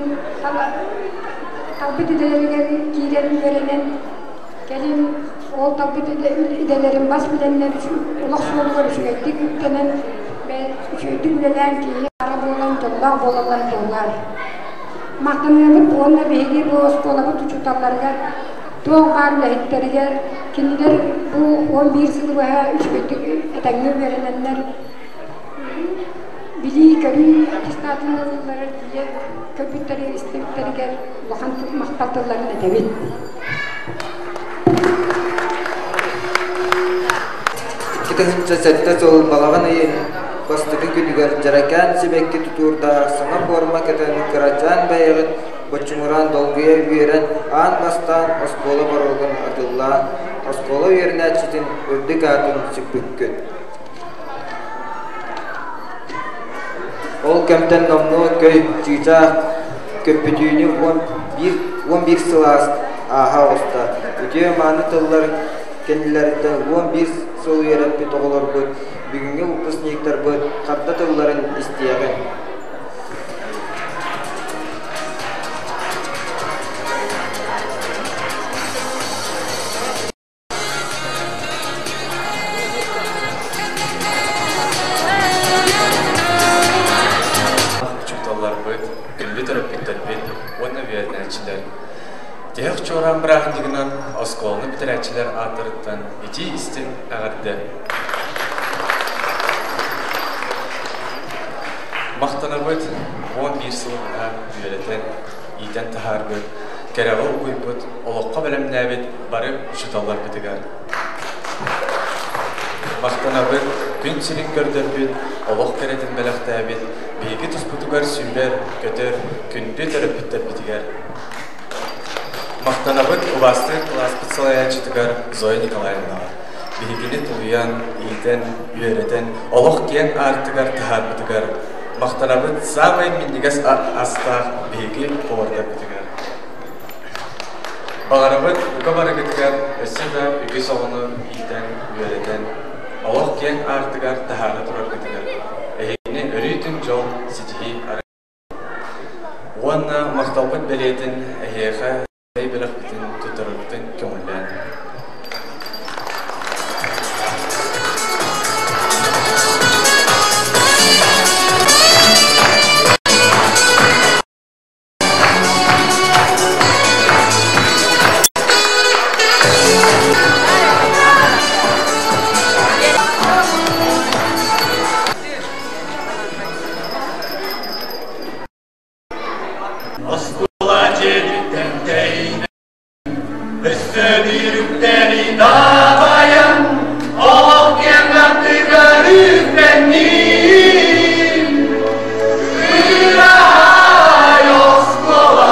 Speaker 17: талбыт идэлэригэр киирэн үөрэнэн кэлин ол талбыт идэлэрин бас билэннэр олох суолугар үчүгэйдик үктэнэн үчүгэйдик үлэлээн киһи хара буолан дьоллоох буолаллар буоллар. Махтаныабыт уонна биһиги бу оскуолабыт учууталларыгар туох баар үлэһиттэригэр кинилэр бу 11 сылы быһа үчүгэйдик этэҥҥэ үөрэнэннэр. Билии-көрүү аттестатын ылалларыгар тиийэ көрбүттэригэр, истибиттэригэр улахан махтал тылларын этэбит.
Speaker 3: 2007 сыл балаҕан ыйын бастакы күнүгэр дьэрэкээн сибэкки тутуурдаах саҥа форма кэтэн кырачаан бэйэҕит боччумураан долгуйа үөрэн аан бастаан оскуола боруогун атыллаан оскуола үөрэнээччитин үрдүк аатын сүкпүккүт. Ол кэмтэн номнуо көй чыычаах көппүтүүнү 11 сыл ааһа оҕуста. Үтүө-мааны тыллар кэннилэриттэн 11 сыл үөрэппит оҕолорбут бүгүҥҥү выпускниктарбыт харда тылларын истиэҕиҥ.
Speaker 18: Учууталларбыт, күндү төрөппүттэрбит уонна үөрэнээччилэр. Тиһэх чуораан бырааһынньыгынан оскуоланы бүтэрээччилэр ааттарыттан итии-истиҥ эҕэрдэ! Махтанабыт 11 сыл быһа үөрэтэн, иитэн таһаарбыт, кэрэҕэ угуйбут, олоххо бэлэмнээбит бары учууталларбытыгар. Махтанабыт күн сирин көрдөрбүт, олох кэрэтин бэлэхтээбит, биһиги туспутугар сүүрэр, көтөр, күндү төрөппүттэрбитигэр. Махтанабыт убаастыыр кылааспыт салайааччытыгар Зоя Николаевнаҕа. Биһигини тулуйан, иитэн, үөрэтэн, олох киэҥ аартыгар таһаарбытыгар махтанабыт саамай минньигэс астаах биһиги повардарбытыгар. Баҕарабыт бука барыгытыгар өссө да үгүс оҕону иитэн, үөрэтэн, олох киэҥ аартыгар таһаара тураргытыгар эһигини өрүүтүн дьол, ситиһии арыйар. Уонна махталбыт бэлиэтин эһиэхэ бэлэхпитин туттарарбытын көҥүллээн.
Speaker 19: Оскуола дьиэтиттэн тэйинэн, өссө биир үктэни дабайан, олох киэҥ аттыгар үктэнним. Быраһай оскуола,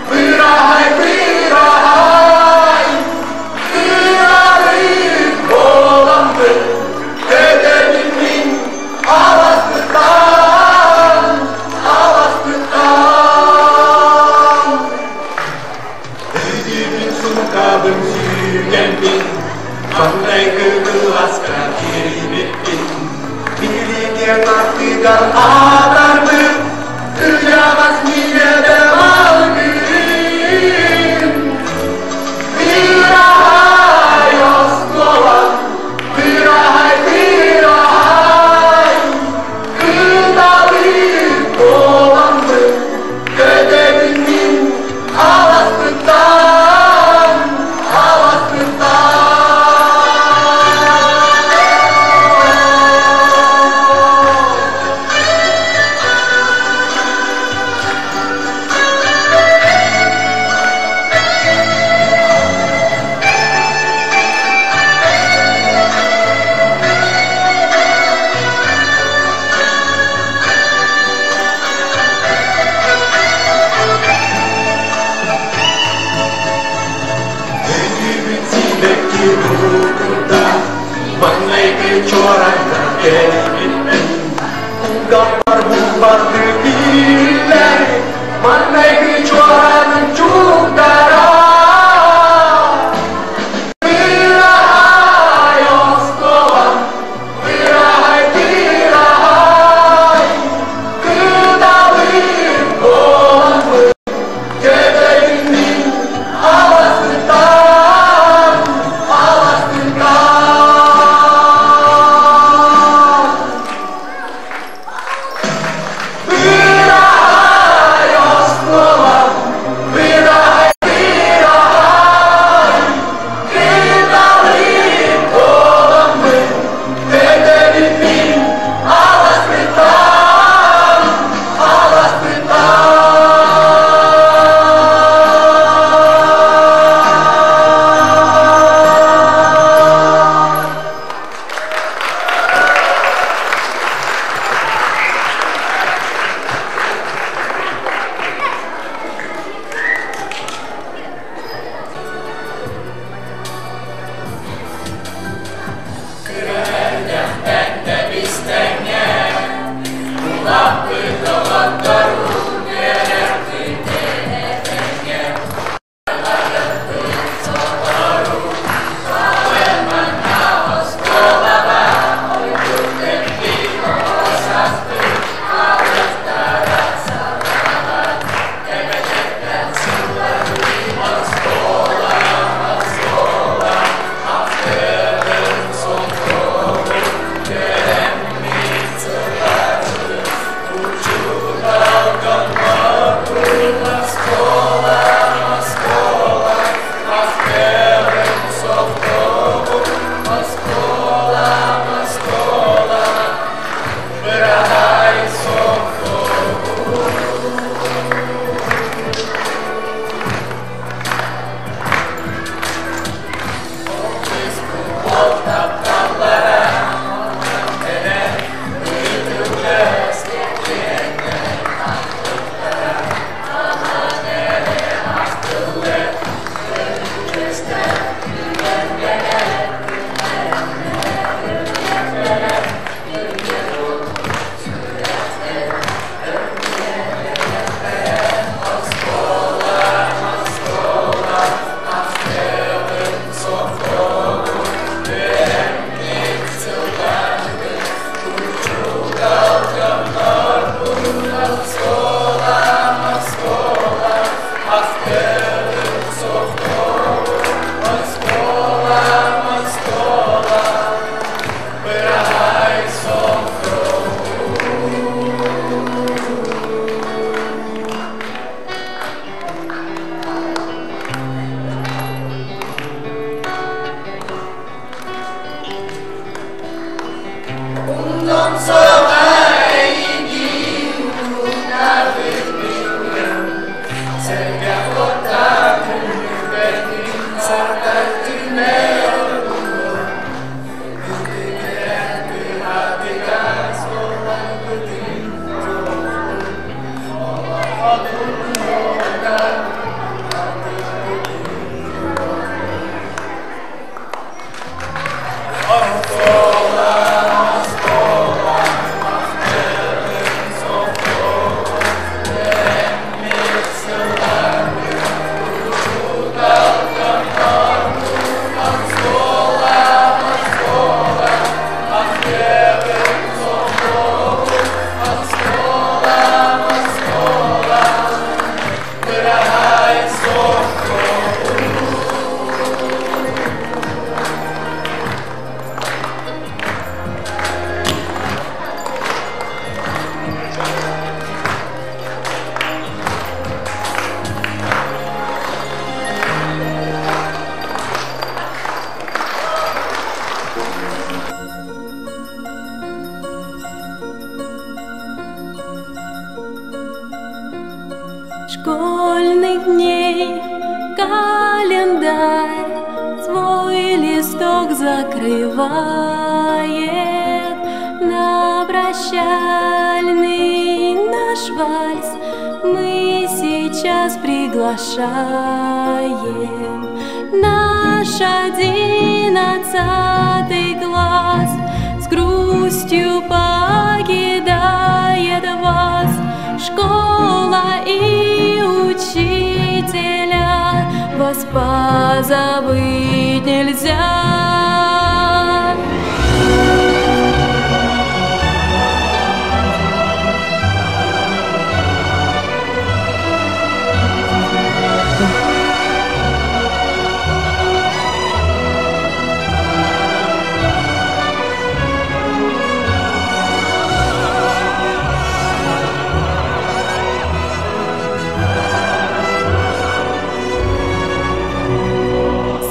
Speaker 19: быраһай, быраһай, кырарык буоламмын, көтөбүн мин аласпыттан, аласпыттан. Өйдүүбүн сумкабын сүүгэммин, маҥнайгы кылааска киирбиппин. Билигэ аттыгар аатарбыт, кырдьаҕас миинэбэ алгыыр. Быраһай оскуола, быраһай, быраһай, кыталык буоламмын, көтөбүн мин аласпыттан, аласпыттан. Өйдүүбүн сибэкки курдук маҥнайгы чуораҥҥа кэлбиппин. Кулгаахпар булбарды биллэр, маҥнайгы чуораанын чугдара. Быраһай оскуолам, быраһай, быраһай, кыталык буоламмын, көтөбүн мин аласпыттан, аласпыттан. Быраһай оскуолам, быраһай,
Speaker 20: Школьных дней календарь свой листок закрывает на прощальный наш вальс мы сейчас приглашаем наш 11-й класс с грустью покидает вас школа и учителя, вас позабыть нельзя.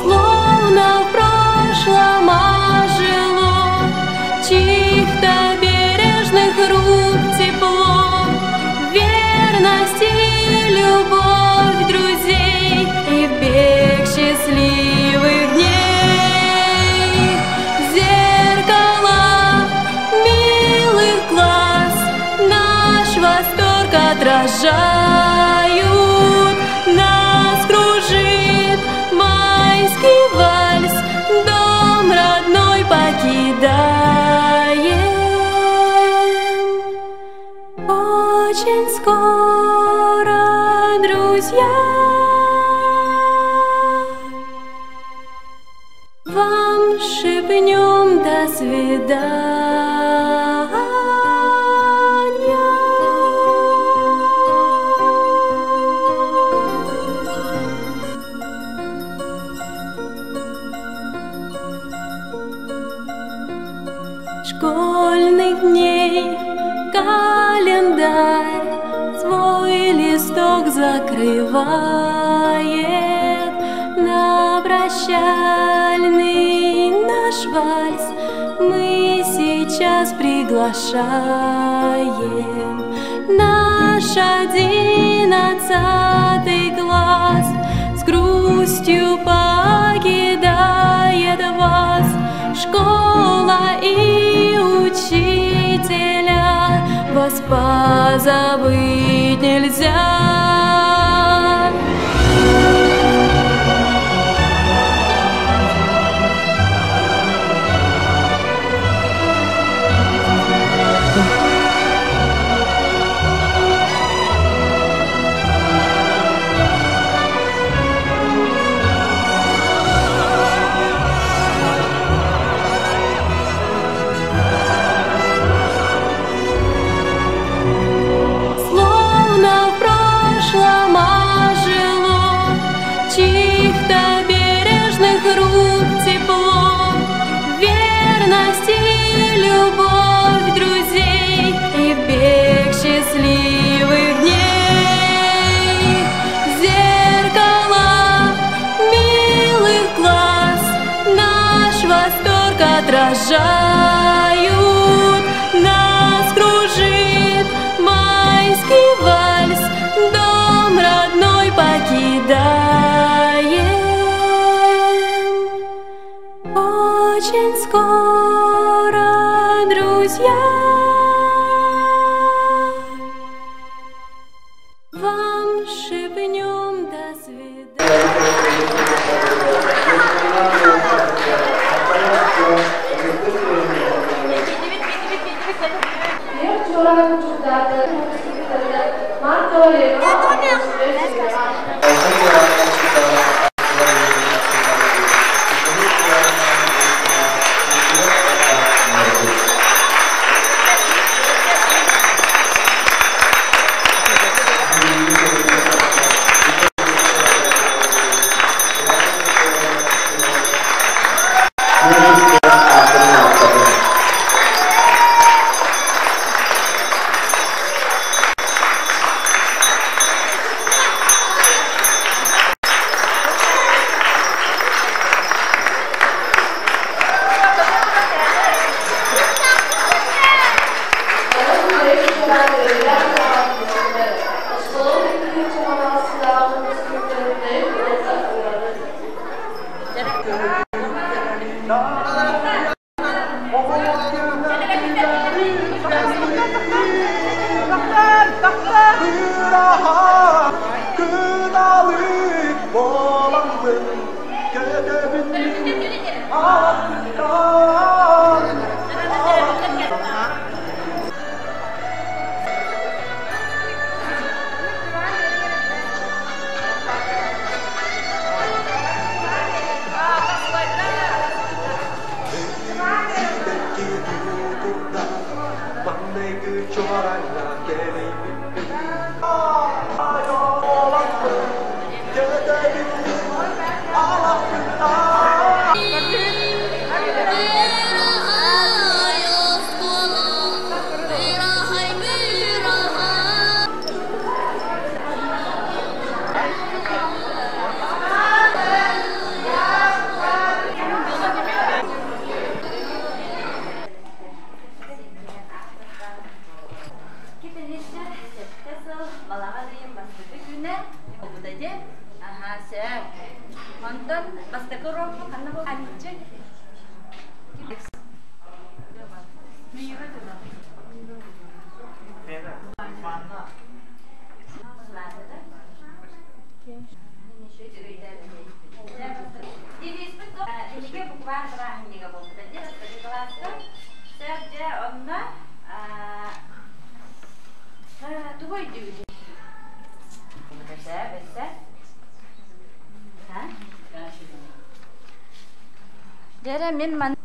Speaker 20: Словно в прошлом ожило чьих-то бережных рук тепло, верность и любовь друзей и бег счастливых дней. Зеркала милых глаз наш восторг отражают, нас кружит майский вальс, дом родной покидаем. Очень скоро, друзья, вам шепнем до свидания. Школьных дней календарь свой листок закрывает на прощальный наш вальс мы сейчас приглашаем наш 11-й класс с грустью покидает вас школа и учителя, вас позабыть нельзя. Словно в прошлом ожило чьих-то бережных рук тепло, верность и любовь друзей и бег счастливых дней. Зеркала милых глаз наш восторг отражают, нас кружит майский вальс, дом родной покидаем. Очень скоро, друзья, вам шепнем до свидания.
Speaker 13: Сэттэ сыл балаҕан ыйын бастакы күнэ буолбута дии. Аһаа, сөп. Онтон бастакы уруокпут ханна буолбута? Девизпит биһиги букваар бырааһынньыга буолбута дии бастакы кылааска. Сөп дьэ онно тугу өйдүүгүтүй? Сөп, өссө? Дьэрэ мин ман